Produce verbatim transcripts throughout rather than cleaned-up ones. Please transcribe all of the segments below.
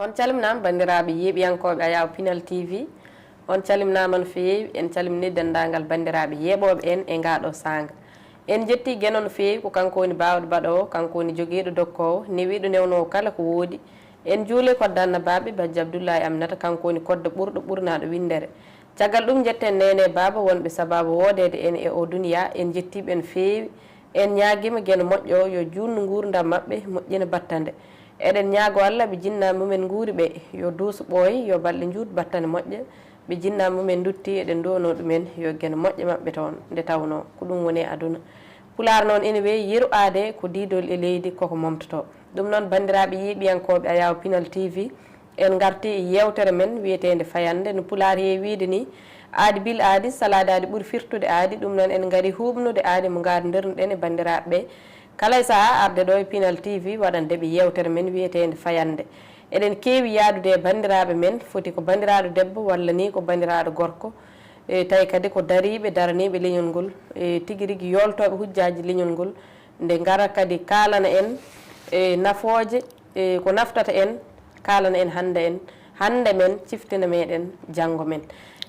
On calminaama, banndiraaɓe yeeɓiyankooɓe Ayaawo Pinal T V. On calminaama no feewi. En calminii denndaangal banndiraaɓe yeeɓooɓe en e ngaa ɗoo saanga. En njettii Geno no feewi, ko kanko woni baawɗo baɗoowo, kanko woni jogiiɗo dokkoowo, newiiɗo newnoowo kala ko woodi. En njuulii kodda annabaaɓe, Bajjo Abdullaahi Aminata, kanko woni koddo ɓurɗo ɓurnaaɗo winndere. Caggal ɗum, njetten neene e baaba wonɓe sabaabu woodeede en e oo duniyaa, en njettii ɓe no feewi. En ñaagiima Geno moƴƴo yo juutnu nguurndam maɓɓe, moƴƴina battane. Eɗen ñaagoo Alla ɓe jinnaaɓe mumen nguuri ɓee, yo duuso ɓooyi, yo balɗe njuut battane moƴƴa. Ɓe jinnaaɓe mumen nduttii, eɗen nduwanoo ɗumen yo Geno moƴƴa maɓɓe toon, nde tawnoo ko ɗum woni e aduna. Pulaar noon ene wiyi, yeru aadee ko diidol e leydi, koko momtotoo. Ɗum noon, banndiraaɓe yeeɓiyankooɓe Ayaawo Pinal T V, en ngartii e yeewtere men wiyeteende Fayannde. No Pulaar heewi wiyde nii, aadi bil aadi, salaade aadi ɓuri firtude aadi. Ɗum noon, en ngarii huuɓnude aadi mo ngaarndirno-ɗen e banndiraaɓe ɓee. Kala e sahaa arde ɗoo e Pinal T V waɗande ɓe yeewtere men wiyeteende Fayannde. Eɗen keewi yahdude e banndiraaɓe men, foti ko banndiraaɗo debbo walla nii ko banndiraaɗo gorko, e tawi kadi ko dariiɓe, daraniiɓe leñol ngol, e tigi rigi yooltooɓe hujjaaji leñol ngol, nde ngara kadi kaalana en e nafooje, e ko naftata en, kaalana en hannde en, hannde men, ciftina meɗen, janngo men.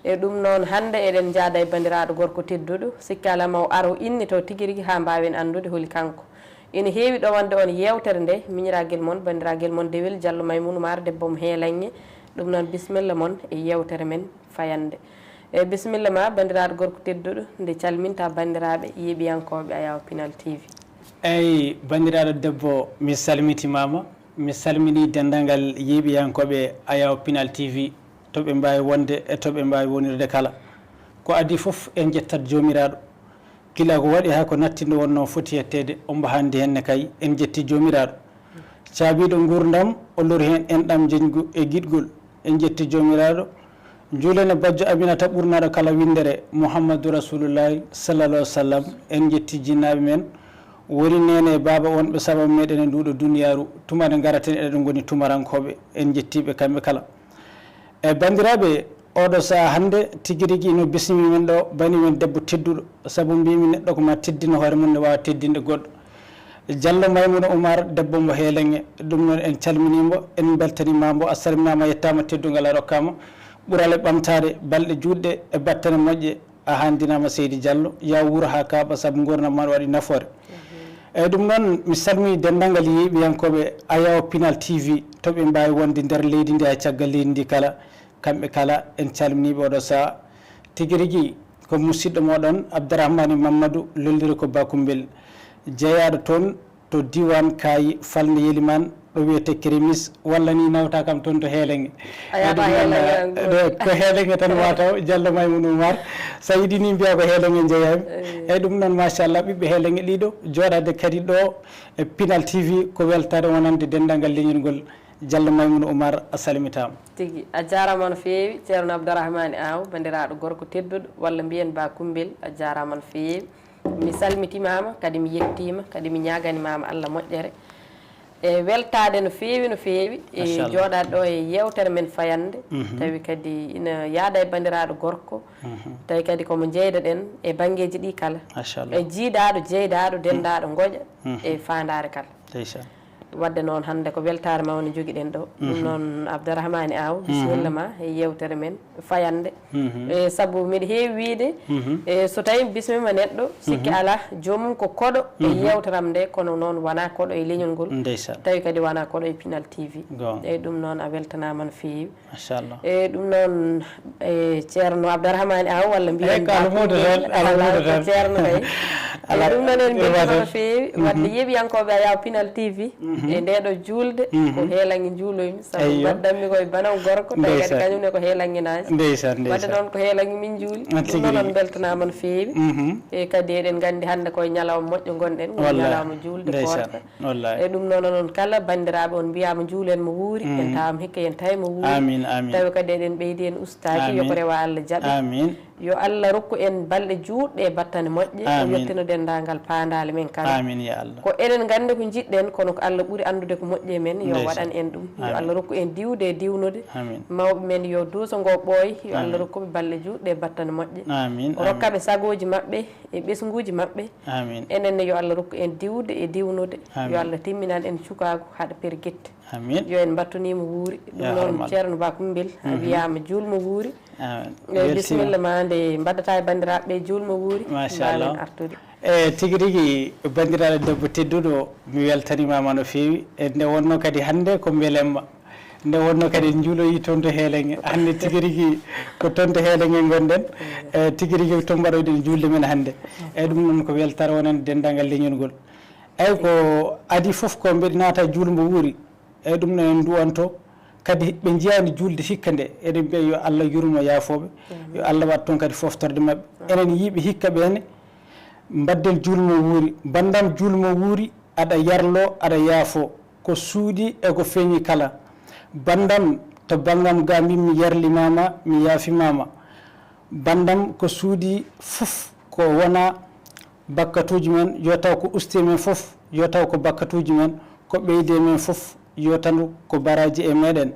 E ɗum noon, hannde eɗen njaada e banndiraaɗo gorko tedduɗo, sikki alaa ma o ar o innitoo tigi rigi haa mbaawen anndude holi kanko. Ina heewi ɗowande on yeewtere nde, miñiraagel mon, banndiragel mon dewel, Jallo Maymuuna Maar, debbo mo Heelaŋŋe. Ɗum noon, bisimilla mon e yeewtere men Fayannde. E bisimilla ma, banndiraaɗo gorko tedduɗo, nde calminta banndiraaɓe yeeɓiyankooɓe Ayaawo Pinal T V. Eey, banndiraaɗo debbo, mi salmitimaama. Mi salminii denndaangal yeeɓiyankooɓe Ayaawo Pinal T V, to ɓe mbaawi wonde e to ɓe mbaawi wonirde kala. Ko adii fof, en njettat Joomiraaɗo. Gila ko waɗi haa ko nattinɗo wonnoo foti yetteede, ombo hannde henne kay, en njettii Joomiraaɗo. Caabiiɗo nguurndam, o lori heen enɗam, njeñgu e giɗgol. En njettii Joomiraaɗo. Njuulen e bajjo Aminata ɓurnaaɗo kala winndere, Muhammadu Rasulullaahi sallallaahu alayhi wa sallam. En njettii jinnaaɓe men, woni neene e baaba wonɓe sababu meɗen e nduuɗo duniyaaru, tuma nde ngaraten eɗen ngoni tumarankooɓe. En njettii ɓe kamɓe kala. E banndiraaɓe, ooɗo sahaa hannde tigi rigi no bismii men ɗo bani men debbo tedduɗo, sabu mbiimi neɗɗo ko ma teddina hoore mum ne waawa teddinde goɗɗo. Jallo Maymuna Umar, debbo mo Heeleŋŋe, ɗum noon en calminii mo, en mbeltaniima mo, a salminaama, a yettaama, teddungal a rokkaama, ɓural e ɓamtaare, balɗe juutɗe e battane moƴƴe, a haandinaama Seydi Jallo, yaa wuuro haa kaaɓa sabu nguurndam maa waɗi nafoore. Eyi ɗum noon, mi salmii denndaangal yeeɓiyankooɓe Ayaawo Pinal T V, to ɓe mbaawi wonde nder leydi ndi, haa caggal leydi ndi kala, kamɓe kala en calminii ɓe oɗo sahaa. Tigi rigi ko musidɗo mooɗon Abdourahmane Mamadou, lolliri ko Bakumbel, jeyaaɗo toon to diiwaan Kaayi, falnde Yelimaan, ɗo wiyetee Keremis, walla ni nawta kam toon to Heeleŋŋe. A yaha Eyi, ɗum noon, Heeleŋŋe, eh, ko Heeleŋŋe tan wataw, Jallo Maymun Umar. So a yiɗi ni mbiya ko Heeleŋŋe njeyaami. Eyi. Eyi, ɗum noon, machallah, ɓiɓɓe Heeleŋŋe ɗiɗo, jooɗaade kadi ɗo e Pinal T V, ko weltaare wonande denndaangal leñol ngol. Jallo Maymuna Umar, a salmitaama. Tigi, a jaaraama no feewi, Ceerno Abdourahmane Aw, banndiraaɗo gorko tedduɗo, walla mbiyen Ba Kumbel, a jaaraama no feewi. Mi salmitimaama, kadi mi yettiima, kadi mi ñaaganimaama Allah moƴƴere. E weltaade no feewi, no feewi, e Machallah. Jooɗaade ɗo e yeewtere men Fayannde, Mhm. tawi kadi ina yaada e banndiraaɗo gorko, Mhm. tawi kadi komo njeydoɗen e banngeeji ɗi kala. Machallah. E jiidaaɗo, jeydaaɗo, denndaaɗo, ngoƴa, Mhm. e faandaare kala. Ndeysaan. Wadde noon, hannde ko weltaare mawnde njogiɗen ɗo. Ɗum Mhm. noon, Abdourahmane Aw, Mhm. bisimilla ma e yeewtere men Fayannde. Mhm. E sabu miɗo heewi wiyde, Mhm. e so tawi mi bismiima neɗɗo, sikki Mhm. alaa, joomum ko koɗo e Mhm. yeewtere am nde, kono noon wonaa koɗo e leñol ngol. Ndeysaan. Tawi kadi wonaa koɗo e Pinal T V. Goonga. Eyi, ɗum noon a weltanaama no feewi. Machallah. E ɗum noon, e Ceerno Abdourahmane Aw, walla mbiyen Eyi, ko Ba Almuudo Kumbel, tan, alaa, Almuudo ko tan. Ceerno kay. Alaa, E ɗum noon en mbeltinooma no feewi. Mhm. Wadde yeeɓiyankooɓe Ayaawo Pinal T V, Mhm. e ndeeɗo juulde, Mhm. ko Heelaŋŋe njuuloymi, sabu Eyyo. Mbaɗdanmi koye banaw gorko, tawi kadi Ndeysaan. kañum ne ko Heelaŋŋenaajo. Ndeysaan, Wadde ndeysaan. noon ko Heelaŋŋe min njuuli. Ah, Ɗum tigi noon on rigi. mbeltanaama no feewi. Mhm. E kadi eɗen nganndi hannde koye ñalawma moƴƴo ngonɗen, woni Wallaahi. ñalawma juulde Ndeysaan. koorka. Wallaahi. E ɗum noon, onon kala banndiraaɓe, on mbiyaama njuulen mo wuuri, Mhm. en tawaama hikka, en tawi mo wuuri. Amiin, amiin. Tawi kadi eɗen ɓeydi en ustaaki, yo ko Amiin. rewa Allah jaɓi. Amiin. Yo Allah rokku en balɗe juutɗe e battane moƴƴe, o Amiin. yettina denndaangal paandaale men kala. Amiin, ya Allah. Ko enen nganndi ko njiɗɗen, kono ko Allah ɓuri anndude ko moƴƴi e men, yo Ndeysaan. waɗan en ɗum. Yo Amiin. Allah rokku en diwde e diwnude. Amiin. Mawɓe men yo duuso ngo ɓooy, yo Allah Amiin. rokku ɓe balɗe juutɗe e battane moƴƴe. Amiin, O rokka amiin. ɓe sagooji maɓɓe e ɓesnguuji maɓɓe. Amiin. Enen ne, yo Allah rokku en diwde e diwnude. Amiin. Yo Allah timminan en cukaagu haɗa pergitte. Amin. Yo en mbattu ni mo wuuri. Ɗum noon, Ceerno Ba Kumbel, a wiyaama juul mo wuuri. Amin. Eyi, bisimilla ma nde mbaɗata e banndiraaɓe ɓe juul mo wuuri. Machallah. Mbaawen artude. E tigi rigi, banndiraaɗo debbo tedduɗo, mi weltanimaama no feewi. E nde wonno kadi hannde ko mbelemma. Nde wonno kadi en njuuloyi toon to Heelenge. Hannde tigi rigi ko toon to Heelenge ngonɗen. E tigi rigi to mbaɗoyɗen juulde men hannde. E ɗum noon ko weltaare wonen denndaangal leñol ngol. Eyi ko adii fof ko mbeɗa naata juul mbo wuuri. Eyi ɗum noon en nduwanto. Kadi ɓe njiyaani juulde hikka nde. Eɗen mbiya yo Allah yurmo yaafooɓe. Yo Allah waɗ toon kadi foftorde maɓɓe. Enen yiiɓe hikka ɓeene. Mbaɗden juul mo wuuri. Banndam juul mo wuuri, aɗa yarlo, aɗa yaafo. Ko suuɗi e ko feeñi kala. Banndam to banngam ga min mi yarlimaama, mi yaafimaama. Banndam ko suuɗi fof ko wona bakkatuuji men, yo taw ko usti e men fof, yo taw ko bakkatuuji men, ko ɓeydi e men fof, yo tandu ko baraaji e meɗen.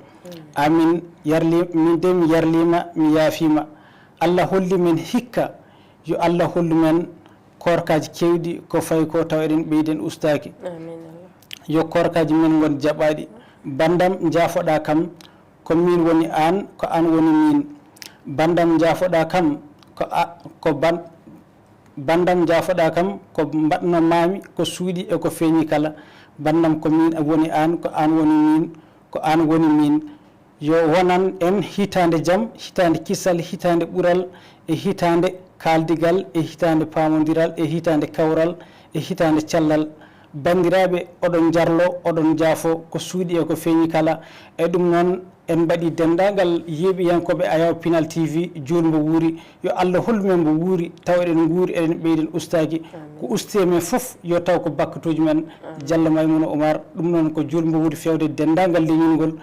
Amin yarli, min de mi yarliima, mi yaafiima. Allah holli men hikka, yo Allah hollu men koorkaaji keewɗi ko fayi ko taw eɗen ɓeydi en ustaaki. Amin Allah. Yo koorkaaji men ngon jaɓaaɗi. Banndam njaafoɗaa kam, ko min woni aan, ko aan woni min. Banndam njaafoɗaa kam, ko a, ko ban, Banndam njaafoɗaa kam, ko mbaɗno maami, ko suuɗi e ko feeñi kala. Banndam ko min woni aan, ko aan woni min, ko aan woni min. Yo wonan en hitaande jam, hitaande kisal, hitaande ɓural, e hitaande kaaldigal, e hitaande paamondiral, e hitaande kawral, e hitaande cellal. Banndiraaɓe, oɗon njarlo, oɗon njaafo, ko suuɗi e ko feeñi kala. E ɗum noon, en mbaɗi denndaangal yeeɓiyankooɓe Ayaw Pinal T V, juul mbo wuuri, yo Allah hollu men mbo wuuri, taw eɗen nguuri, eɗen ɓeyden ustaaki. Ko usti e men fof, yo taw ko bakkatuuji men. Jalla Maymuna Umar, ɗum noon ko juul mbo wuuri feewde denndaangal leñol ngol,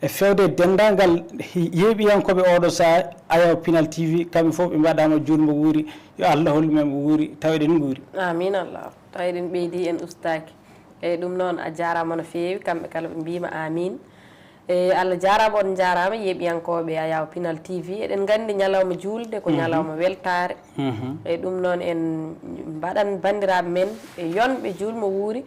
e feewde denndaangal yeeɓiyankooɓe ooɗo sahaa, Ayaw Pinal T V, kamɓe fof ɓe mbaɗaama juul mbo wuuri, yo Allah hollu men mbo wuuri, taw eɗen nguuri. Amin Allah. Taw eɗen ɓeydi, en ustaaki. Eyi, ɗum noon, a jaaraama no feewi, kamɓe kala ɓe mbiima amin. E, Allah jaaraama, on njaaraama, yeeɓiyankooɓe Ayaw Pinal T V. Eɗen nganndi ñalawma juulde ko ñalawma weltaare. E, ɗum noon, en mbaɗan banndiraaɓe men, e, yonɓe juul mo wuuri,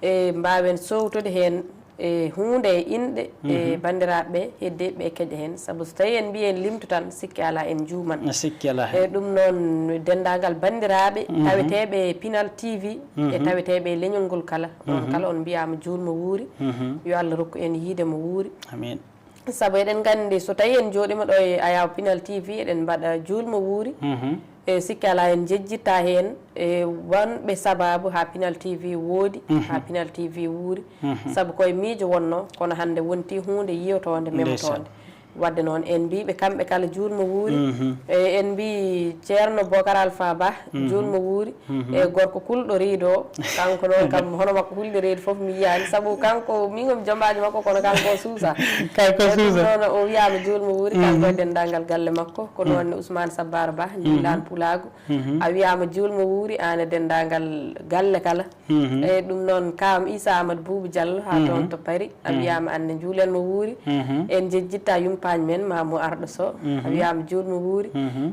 e, mbaawen sowtude heen, e, huunde e inɗe, e, banndiraaɓe ɓe, heddiiɓe ɓe keƴa heen. Sabu so tawii en mbiyi en limtu tan, sikke alaa en njuuman. Sikke alaa heen. E, ɗum noon, denndaangal banndiraaɓe taweteeɓe e Pinal T V, e taweteeɓe e leñol ngol kala. Onon kala on mbiyaama juul mo wuuri. Yo Allah rokku en yiide mo wuuri. Amin. Sabu eɗen nganndi so tawii en njooɗiima ɗo e Ayaw Pinal T V, eɗen mbaɗa juul mo wuuri. E sikke alaa en njejjittaa heen e wonɓe sabaabu haa Pinal T V woodi, haa Pinal T V wuuri. Sabu koye miijo wonnoo, kono hannde wontii huunde yiyotoonde, memotoonde. Waɗde noon, en mbiiɓe kamɓe kala juul mo wuuri. E, en mbii Ceerno Bokar Alfa Ba, juul mo wuuri. E, gorko kulɗo reedu o, kanko noon kam, hono makko hulde reedu fof mi yiyaani, sabu kanko, min ko mi jommbaajo makko, kono kanko o suusa. Kanko o suusa. E, ɗum noon, o wiyaama juul mo wuuri, kanko e denndaangal galle makko. Ko noon ne Ousmane Sabbara Ba, Ndilaan Pulaagu. A wiyaama juul mo wuuri, aan e denndaangal galle kala. E, ɗum noon, kaam Issa Amadou Boubou Diallo, haa toon to Paris. A wiyaama aan ne njuulen mo wuuri. En njejjittaa yumpaañ men, Mamour Arɗo Sow. A wiyaama juul mo wuuri.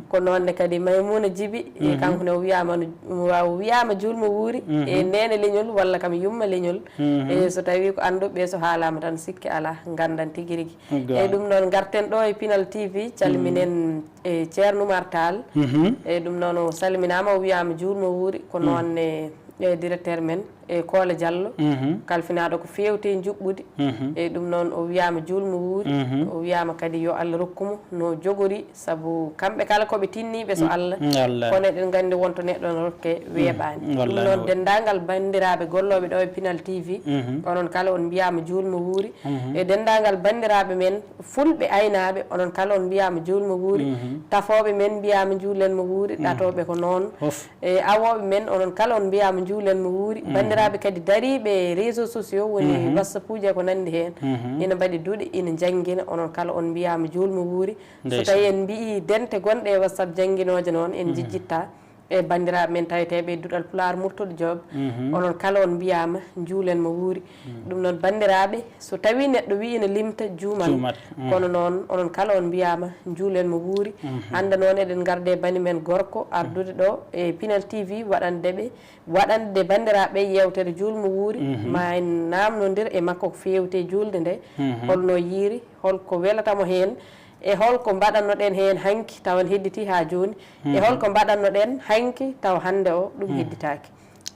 Ko noon ne kadi Maymuna Jibi, e, kanko ne o wiyaama no, o wiyaama juul mo wuuri. E, neene leñol walla kam yumma leñol. E, so tawii ko annduɓe ɓe, so haalaama tan sikke alaa, nganndan tigi rigi. E, ɗum noon, ngarten ɗo e Pinal T V, calminen e Ceerno Oumar Tall. E, ɗum noon, o salminaama, o wiyaama juul mo wuuri. Ko noon ne e directeur men, e Koola Diallo, kalfinaaɗo ko feewti e njuɓɓudi. E, ɗum noon, o wiyaama juul mo wuuri. O wiyaama kadi yo Allah rokku mo no jogori, sabu kamɓe kala ko ɓe tinniiɓe so Allah. Kono eɗen nganndi won to neɗɗo no rokke weeɓaani. Ɗum noon, denndaangal banndiraaɓe gollooɓe ɗo e Pinal T V, onon kala on mbiyaama juul mo wuuri. E denndaangal banndiraaɓe men fulɓe aynaaɓe, onon kala on mbiyaama juul mo wuuri. Tafooɓe men mbiyaama njuulen mo wuuri, ɗatooɓe ko noon. E awooɓe men, onon kala on mbiyaama njuulen mo wuuri. Banndiraaɓe kadi dariiɓe e réseaux sociaux, woni WhatsApp uji e ko nanndi heen, ina mbaɗi duɗe, ina njanngina, onon kala on mbiyaama juul mo wuuri. So tawii en mbiyi dente gonɗe e WhatsApp jannginooje noon, en njejjittaa. e banndiraaɓe men taweteeɓe e duɗal Pulaar, Murtuɗo Joob. Mhm. Onon kala on mbiyaama, njuulen mo wuuri. Mhm. Ɗum noon, banndiraaɓe, so tawii neɗɗo wiyi ene limta, juumat. Juumat. Mhm. Kono noon, onon kala on mbiyaama, njuulen mo wuuri. Mhm. Hannde noon, eɗen ngarde bani men gorko ardude ɗo e Pinal T V, waɗande ɓe, waɗande banndiraaɓe yeewtere Juul mo wuuri. Mhm. Ma en naamnondir e makko ko feewti e juulde nde. Mhm. Holno yiiri, holko welata mo heen, e holko mbaɗannoɗen heen hanki, tawa en hedditi haa jooni, e holko mbaɗannoɗen hanki, tawa hannde o ɗum hedditaaki.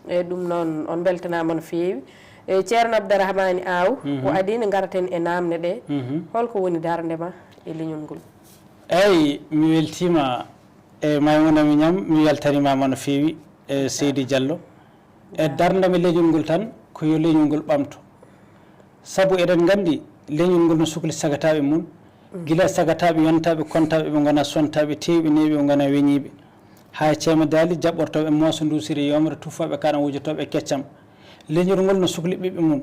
E ɗum noon, on mbeltanaama no feewi. E Ceerno Abdarahmani Aw, ko adii nde ngaraten e naamne ɗe, holko woni darnde ma e leñol ngol? Eyi, mi weltiima e Maymuna Miñam, mi weltaniima ma no feewi e Seydi Diallo. E darnde mi leñol ngol tan, ko yo leñol ngol ɓamto. Sabu eɗen nganndi leñol ngol no sukli sagataaɓe mum, gila e sagataaɓe, yontaaɓe, kontaaɓe, ɓe ngona sontaaɓe, teewɓe, neeɓe, ɓe ngona weñiiɓe. Haa e ceemadaali jaɓɓortooɓe mooso nduusiri yomre, tufooɓe kaɗan wujotooɓe keccam. Leñol ngol no sukli ɓiɓɓe mum.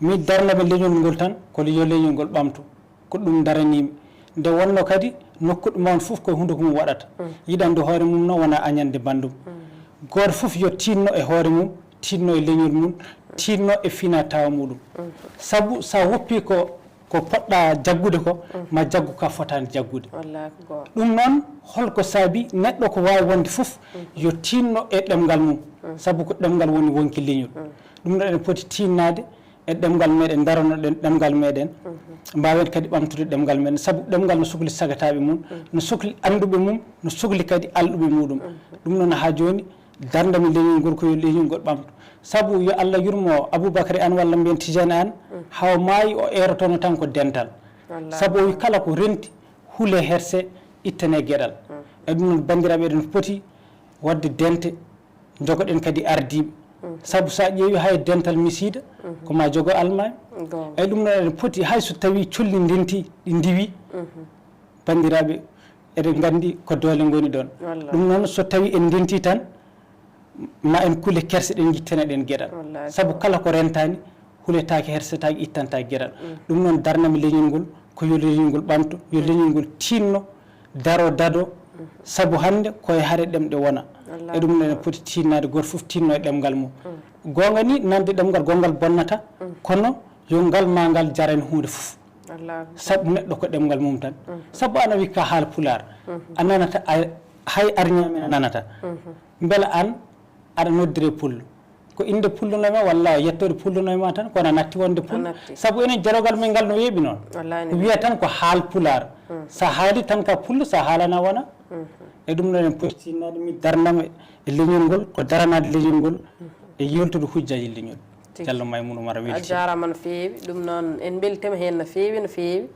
Mi darnda mi leñol ngol tan, ko yo leñol ngol ɓamto. Ko ɗum daraniimi. Nde wonnoo kadi nokkuɗo mawɗo fof ko e hunnduko mum waɗata. Yiɗande hoore mum noon wona añande banndum. Gooto fof yo tiinno e hoore mum, tiinno e leñol mum, tiinno e finaa taawa muɗum. Sabu so a woppii ko, ko poɗɗa jaggude ko, ma jaggu ka fotaani jaggude. Wallaahi ko goonga. Ɗum noon, holko saabi neɗɗo ko waawi wonde fof, yo tiinno e ɗemngal mum. Sabu ko ɗemngal woni wonki leñol. Ɗum noon eɗen poti tiinnaade e ɗemngal meɗen, daranoɗen ɗemngal meɗen, mbaawen kadi ɓamtude ɗemngal meɗen, sabu ɗemngal no sukli sagataaɓe mum, no sukli annduɓe mum, no sukli kadi alɗuɓe muɗum. Ɗum noon haa jooni, darnda mi leñol ngol ko yo leñol ngol ɓamto. Sabu yo Allah yurmo Aboubacry Anne walla mbiyen Tijani Anne, hawa maayi o eerotono tan ko dental. Wallaahi. Sabu o wi kala ko renti, hule herse, ittane geɗal. E ɗum noon, banndiraaɓe, eɗen poti waɗde dente, njogoɗen kadi ardiiɓe. Sabu so a ƴeewi hay dental misiida, ko ma jogo almaami. Goonga. Eyi ɗum noon eɗen poti, hay so tawii colli ndenti, ɗi ndiwi, banndiraaɓe, eɗen nganndi ko doole ngoni ɗoon. Wallaahi. Ɗum noon so tawii en ndenti tan, ma en kule kerse ɗen, njittane ɗen geɗal. Wallaahi. Sabu kala ko rentaani, huletaake, hersetaake, ittantaake geɗal. Ɗum noon darnami leñol ngol, ko yo leñol ngol ɓamto, yo leñol ngol tiinno, daro dado, sabu hannde ko e hare ɗemɗe wona. Wallaahi. E ɗum noon eɗen poti tiinnaade, gooto fof tiinno e ɗemngal mum. Goonga ni, nande ɗemngal gonngal bonnata, kono yo ngal ma ngal jarane huunde fof. Wallaahi. Sabu neɗɗo ko ɗemngal mum tan. Sabu an a wi ka haal pulaar, a nanata, a, hay arñaamen a nanata. Mbela an aɗa noddire pullo? Ko innde pullo noy ma walla yettoode pullo noy ma tan, kono a natti wonde pullo? A natti. Sabu enen jaroogal men ngal no weeɓi noon. Wallaahi. Ko wiya tan ko haal pulaar. Sa haali tan ka pullo, sa haalana wona. E ɗum noon en poti tinnaade mi darnama e leñol ngol, ko daranaade leñol ngol, e yewtude hujjaaji leñol. Tigi. Diallo Maymouna Oumar a weltii. Jaaraama no feewi. Ɗum noon en mbeltiima heen no feewi, no feewi.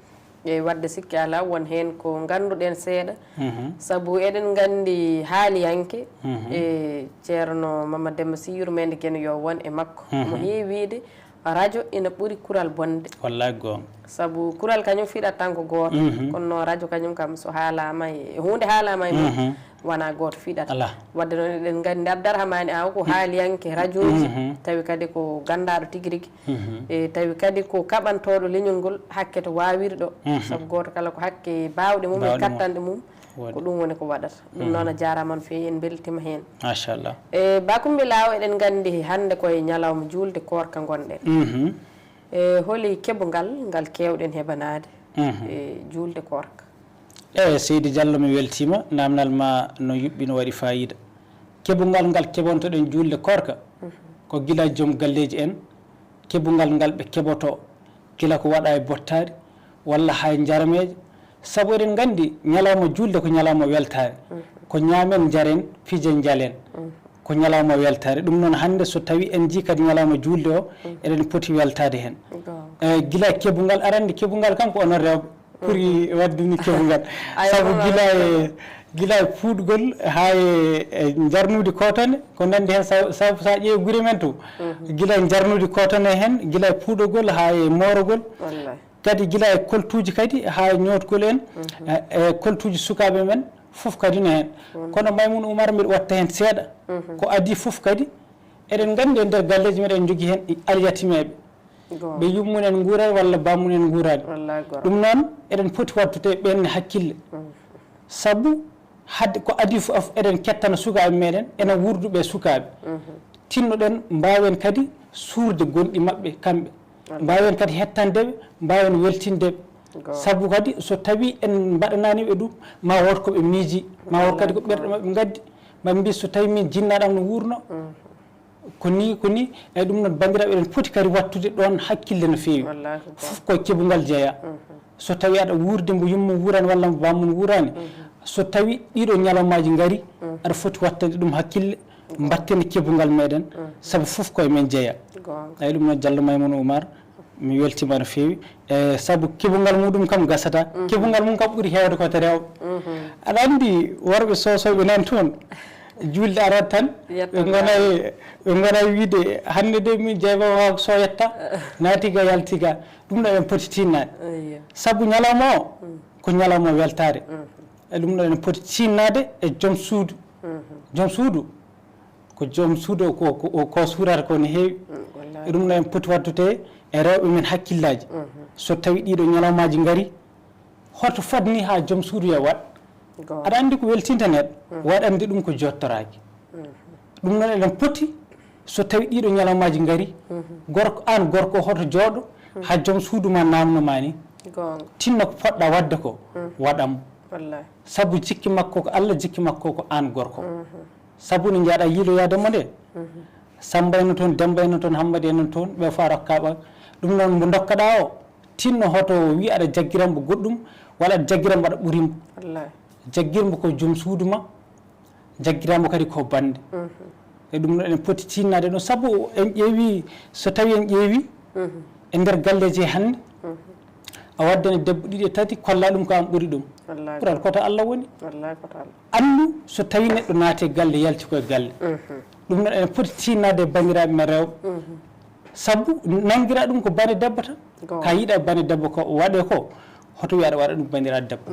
E wadde sikki alaa, won heen ko ngannduɗen seeɗa. Mhm. Sabu eɗen nganndi haaliyanke, mhm, e Ceerno Mamad Demba Sy, yurmeende Geno yo won e makko. Mhm. Omo heewi wiyde radio ina ɓuri kural bonde. Wallaay goonga. Sabu kural kañum fiɗat tan ko gooto. Mhm. Kono noon radio kañum kam so haalaama e, huunde haalaama e mum, mhm, wona gooto fiɗata. Alaa. Wadde noon eɗen nganndi Abdarahmani Aw ko, mhm, haaliyanke rajooji, mhm, tawi kadi ko ganndaaɗo tigi rigi. Mhm. E tawi kadi ko kaɓantooɗo leñol ngol hakke to waawiri ɗo. Mhm. Sabu gooto kala ko hakke baawɗe mum e, baawɗe mum, kattanɗe mum, woodi, ko ɗum woni ko waɗata. Ɗum, mhm, noon a jaaraama no feewi, en mbeltiima heen. Machallah. E Bakumbi Laaw, eɗen nganndi hannde ko e ñalawma juulde koorka ngonɗen. Mhm. E holi keɓungal ngal keewɗen heɓanaade, mhm, e juulde koorka? Eey, Seydi Diallo, mi weltiima. Naamnal ma no yuɓɓi, no waɗi faayiida. Keɓungal ngal keɓontoɗen juulde koorka, mhm, ko gila joom galleeji en, keɓungal ngal ɓe keɓoto gila ko waɗa e bottaari walla haa e njarameeje. Sabu eɗen nganndi ñalawma juulde ko ñalawma weltaare. Mhm. Ko ñaamen, njaren, pijen, njalen. Mhm. Ko ñalawma weltaare. Ɗum noon hannde so tawii en njii kadi ñalawma juulde o, mhm, eɗen poti weltaade heen. Goonga. E gila e keɓungal, aɗa anndi keɓungal kam ko onon rewɓe ɓuri, mhm, waɗde ni keɓungal. Aywa, sabu gila e, gila e puɗgol haa e, e njarnude kootone, ko nanndi heen sa-, sabu so a ƴeewi gure men to, mhm, gila e njarnude kootone heen, gila e puɗgol haa e moorogol. Wallaay. Kadi gila e koltuuji kadi haa e ñootgol en, mhm, e, e koltuuji sukaaɓe men, fof kadi no heen. Mhm. Kono Maymouna Oumar mbiɗa watta heen seeɗa. Mhm. Ko adii fof kadi, eɗen nganndi e nder galleeji meɗen, en njogii heen alyatimeeɓe. Goonga. Ɓe yummumen nguuray walla bammumen nguurani. Wallaay goonga. Ɗum noon, eɗen poti wattude ɓeen hakkille. Mm. Sabu Hadde ko adii fof, eɗen kettana sukaaɓe meɗen, ena wuurduɓe e sukaaɓe. Tinnoɗen, mbaawen kadi suurde gonɗi maɓɓe kamɓe. Mbaawen kadi hettande ɓe, mbaawen weltinde ɓe. Sabu kadi so tawii en mbaɗanaani ɓe ɗum, ma wood ko ɓe miiji, ma wood kadi ko ɓerɗe maɓɓe ngaddi, ma ɓe mbii so tawii min jinnaaɗo am no wuurno, ko nii, ko nii, eyi ɗum noon banndiraaɓe eɗen poti kadi wattude ɗoon hakkille no feewi. Fof ko kebungal jeyaa. So tawii aɗa wuurde mbo yummum wuurani walla mbo bammum wuurani, so tawii ɗiɗo ñalawmaaji ngari, aɗa foti wattande ɗum hakkille, mbatten kebungal meɗen, sabu fof ko e men jeyaa. Eyi ɗum noon Jallo Maymouna Oumar, mi weltiima no feewi. E sabu kebungal muɗum kam gasata. Kebungal mum kam ɓuri heewde ko to rewɓe. Aɗa anndi worɓe sosoɓe nan toon, juulde arat tan, ɓe ngona e, ɓe ngona e wiide hannde de min jeeba wawa so yetta, naati ga yalti ga. Ɗum ɗo en poti tinnaade. Sabu ñalawma o, ko ñalawma weltaare. E ɗum ɗo en poti tinnaade e joom suudu. Joom suudu, ko joom suudu o, ko, ko, o, ko suurata ko ne heewi. E ɗum ɗo en poti wattude e rewɓe men hakkillaaji. So tawii ɗiɗo ñalawmaaji ngari, hoto fadni haa joom suudu ya waɗ. Aɗa anndi ko weltinta neɗɗo, waɗande ɗum ko jottoraaki. Ɗum noon eɗen poti, so tawii ɗiɗo ñalawmaaji ngari, gorko, aan gorko hoto jooɗo haa joom suudu ma naamno ma ni. Tinno ko poɗɗa waɗde ko, waɗam. Sabu jikki makko ko Allah, jikki makko ko aan gorko. Sabu ne njaaɗa yiiloyaade mo nde. Samba ene toon, Demba ene toon, Hammadi ene toon, ɓe fof a rokka ɓe. Ɗum noon mbo ndokkaɗa o, tinno hoto wi aɗa jaggirambo goɗɗum, walla aɗa jaggirambo aɗa ɓurimbo. Jaggirmbo ko joom suudu ma, jaggirambo kadi ko bannde. E ɗum noon eɗen poti tinnaade ɗum, sabu en ƴeewi, so tawi en ƴeewi e nder galleeji he hannde, a waddani debbo ɗiɗi e tati, kolla ɗum ko an ɓuri ɗum. Ɓural koto Allah woni. Anndu so tawi neɗɗo naati e galle, yalti ko e galle. Ɗum noon eɗen poti tinnaade e banndiraaɓe men rewɓe. Sabu nanngira ɗum ko bane debbo tan. Ka yiɗa bane debbo ko waɗe ko, hoto wiya aɗa waɗa ɗum banndiraaɗo debbo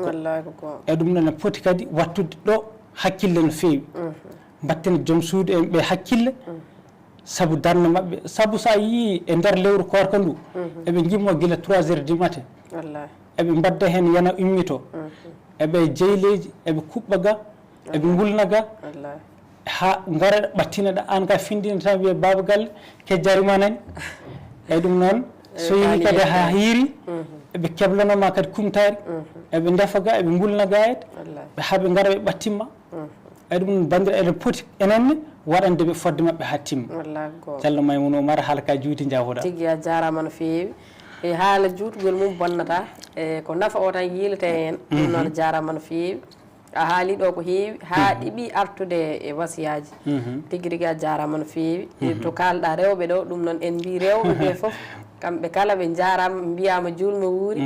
ko. E ɗum noon eɗen poti kadi wattude ɗo hakkille no feewi. Mbatten joom suudu en ɓe hakkille. Sabu darnde maɓɓe, sabu so a yii e nder lewru koorka ndu, eɓe njimmo gila trois heures du matin. Eɓe mbadda heen yana immito. Eɓe jeyleeji, eɓe kuɓɓa ga, eɓe ngulna ga. Haa ngara ɓattina ɗa, aan ka findina tan wiya baaba galle, kejjari ma nani. Eyi ɗum noon, so yehi kadi haa hiiri, eɓe keblanoma kadi kumtaari, eɓe ndefa ga, eɓe ngulna ga et. Ɓe haa ɓe ngara ɓe ɓattimma. Eɗum banndiraaɓe, eɗen poti enen ne waɗande ɓe fodde maɓɓe haa timma. Wallaahi ko. Jallo Maimouna Oumar, haala ka juuti njafoɗa. Tigi a jaaraama no feewi. E haala juutgol mum bonnata. E ko nafa o tan yiilete heen. Ɗum noon a jaaraama no feewi. A haali ɗo ko heewi, haa ɗiɓi artude e wasiyaaji. Tigi rigi a jaaraama no feewi. E to kaalɗa rewɓe ɗo, ɗum noon en mbii rewɓe ɓe fof, kamɓe kala ɓe njaaraama, mbiyaama juulmo wuuri.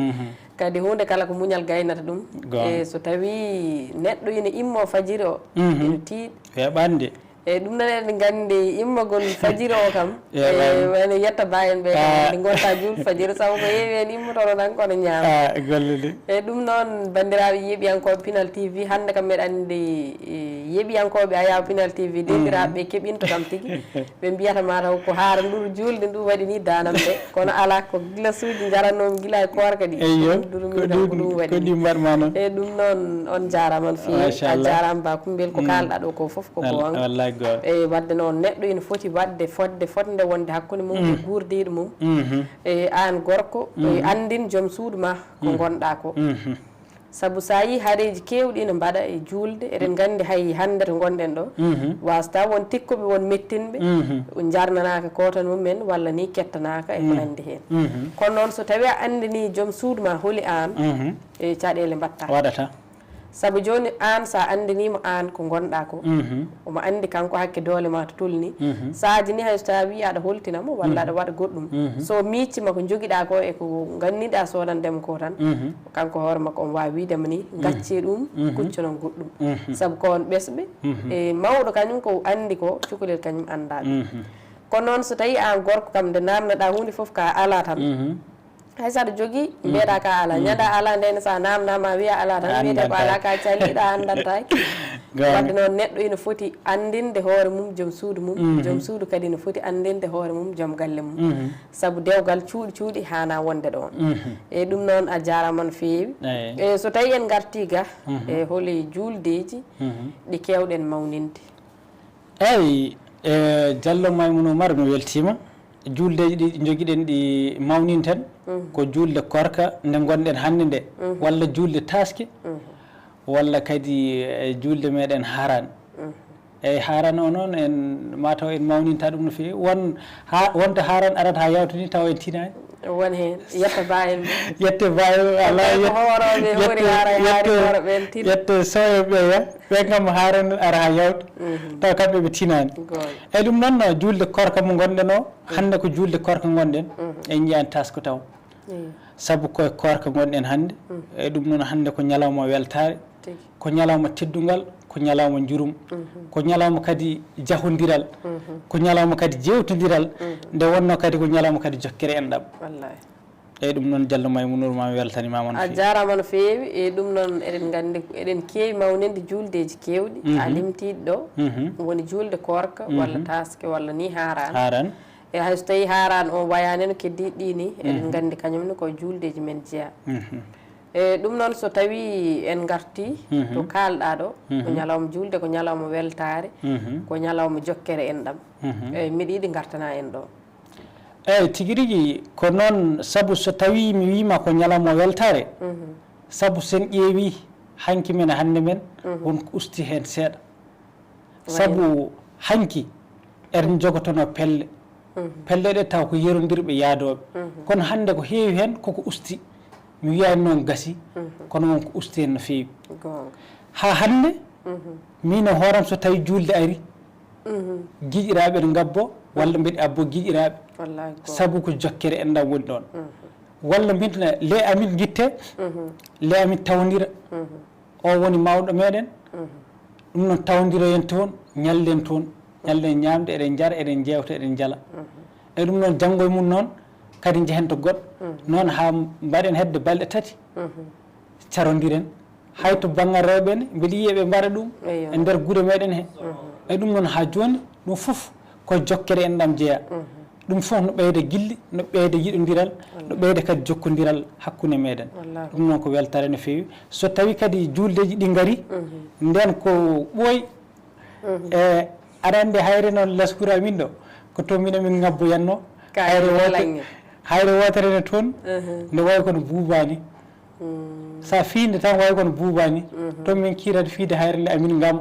Kadi huunde kala ko muñal gaynata ɗum. E so tawii neɗɗo ina immoo fajiri o, ina tiiɗi. Weeɓaani de. E ɗum noon eɗen nganndi immagol fajiri o kam. E wayno yetta ba en ɓe kam, nde ngonta juul fajiri, sabu ko heewi en immotooɗo tan kono ñaama. A, golle de. E ɗum noon, banndiraaɓe yeeɓiyankooɓe Pinal T V, hannde kam meɗa anndi, e, yeeɓiyankooɓe Ayaw Pinal T V, denɗiraaɓe ɓe keɓinto kam tigi. Ɓe mbiyata ma taw ko haara nduru juulde ndu waɗi ni daanam de. Kono alaa, ko gilasuuji njaranoomi gila e koorka ɗi. Eyyo, ko ɗum, ko ɗum waɗi ni. Ko ɗum mbaɗma noon. E ɗum noon, on jaaraama no feewi. Machallah. A jaaraama Ba Kumbel, ko kaalɗa ɗo ko fof ko goonga. Wallaahi goonga. E waɗde noon, neɗɗo ina foti waɗde fodde fotnde wonde hakkunde mum e guurdiiɗo mum. E aan gorko, e anndin joom suudu ma ko ngonɗa ko. Sabu so a yii hareeji keewɗi ina mbaɗa e juulde, eɗen nganndi hay hannde to ngonɗen ɗo, wasata won tikkuɓe, won mettinɓe, njarnanaaka koota mumen walla ni kettanaaka e ko nanndi heen. Kono noon so tawii a anndinii joom suudu ma holi aan, e caɗeele mbaɗta. Waɗata. Sabu jooni aan so a anndiniima aan ko ngonɗa ko, omo anndi kanko hakke doole ma to tolni. Saaji ni hay so tawii aɗa holtina mo walla aɗa waɗa goɗɗum. So miijtiima ko njogiɗa ko e ko nganniɗa soodande mo ko tan, kanko hoore makko omo waawi wiide ma ni, gaccee ɗum, kucconon goɗɗum. Sabu ko on ɓesɓe, e mawɗo kañum ko anndi ko, cukalel kañum annda ɗum. Kono noon so tawii aan gorko kam nde naamnaɗa huunde fof ka alaa tan, hay so aɗa jogii, mbiyeɗa ka alaa. Ñande alaa nde ne, so a naamnaama a wiya alaa tan, wiyete ko alaa ka caliɗa, a anndantaake. Wadde noon, neɗɗo ina foti anndinde hoore mum, joom suudu mum, joom suudu kadi ina foti anndinde hoore mum, joom galle mum. Sabu dewgal cuuɗi cuuɗi haana wonde ɗoon. E ɗum noon, a jaaraama no feewi. E so tawii en ngartii ga e holi juuldeeji ɗi keewɗen mawninde? Eey, e Jallo Maymuuna Umar, mi weltiima. Juuldeeji ɗi njogiɗen ɗi mawninten, ko juulde koorka nde ngonɗen hannde nde, walla juulde taaske, walla kadi e juulde meɗen haaraan. Eey, haaraan o noon, en mataw en mawninta ɗum no feewi. Won ha, wonta haaraan arata haa yawta ni tawa en tinaani. Won heen, yetta ba en. Yette ba en, ala, ko yette, hoorooɓe hoori yette, haara, haari yette, hoorooɓe en tina. Yette sooyooɓe ya, ɓe kam haaraan ara haa yawta. Tawa kamɓe ɓe tinaani. Goonga. Eey, ɗum noon, no juulde koorka mo ngonɗen o, hannde ko juulde koorka ngonɗen, en njiyaani taaske taw. Sabu ko e koorka ngonɗen hannde, e ɗum noon hannde ko ñalawma weltaare, tigi, ko ñalawma teddungal, ko ñalawma njurum, ko ñalawma kadi jahondiral, ko ñalawma kadi jeewtondiral, nde wonnoo kadi ko ñalawma kadi jokkere enɗam. Wallaahi. Eey, ɗum noon, Jallo Maymuuna Umar, mi weltaniima ma no feewi. A jaaraama no feewi. E ɗum noon, eɗen nganndi, eɗen keewi mawninde juuldeeji keewɗi. A limtii ɗo, woni juulde koorka, walla taaske, walla ni haaraan. Haaraan. E hay so tawii haaraan o wayaani no keddiiɗi ɗi ni, eɗen nganndi kañum ne ko juuldeeji men jeyaa. E ɗum noon, so tawii en ngartii to kaalɗaa ɗo, ko ñalawma juulde, ko ñalawma weltaare, ko ñalawma jokkere enɗam. E miɗo yiɗi ngartanaa en ɗo. Eey, tigi rigi ko noon, sabu so tawii mi wiima ko ñalawma weltaare, sabu sen ƴeewi hanki men e hannde men, won ko usti heen seeɗa. Sabu hanki eɗen njogotonoo pelle. Pelle ɗe taw ko yerondirɓe yaadooɓe. Kono hannde ko heewi heen koko usti. Mi wiyaani noon gasi, kono won ko usti heen no feewi. Goonga. Haa hannde, miin e hooram so tawii juulde ari, giƴiraaɓe ene ngabbo, walla mbeɗa abbo giƴiraaɓe. Wallaahi, goonga. Sabu ko jokkere enɗam woni ɗoon. Walla mbiɗa le amin ngitte, le amin tawondira. O woni mawɗo meɗen. Ɗum noon, tawondiroyen toon, ñallen toon. Ñallen ñaamde, eɗen njara, eɗen njeewta, eɗen njala. E ɗum noon, janngo e mum noon, kadi njehen to goɗɗo. Noon haa mbaɗen hedde balɗe tati, carondiren. Hay to banngal rewɓe ne, mbeɗa yiya ɓe mbaɗa ɗum e nder gure meɗen he. E ɗum noon, haa jooni, ɗum fof ko jokkere enɗam jeyaa. Ɗum fof no ɓeyda gilli, no ɓeyda yiɗondiral, no ɓeyda kadi jokkondiral hakkunde meɗen. Wallaahi. Ɗum noon ko weltaare no feewi. So tawii kadi juuldeeji ɗi ngari, ndeen ko ɓooyi. E aɗa anndi, hayre noon les hura min ɗo, ko to min amin ngabboyanno. Hayre wootere, hayre wootere ne toon, nde wayi kono buubaani. Sa fiinde tan wayi kono buubaani. Toon min kiirata fiide hayre nde amin ngam.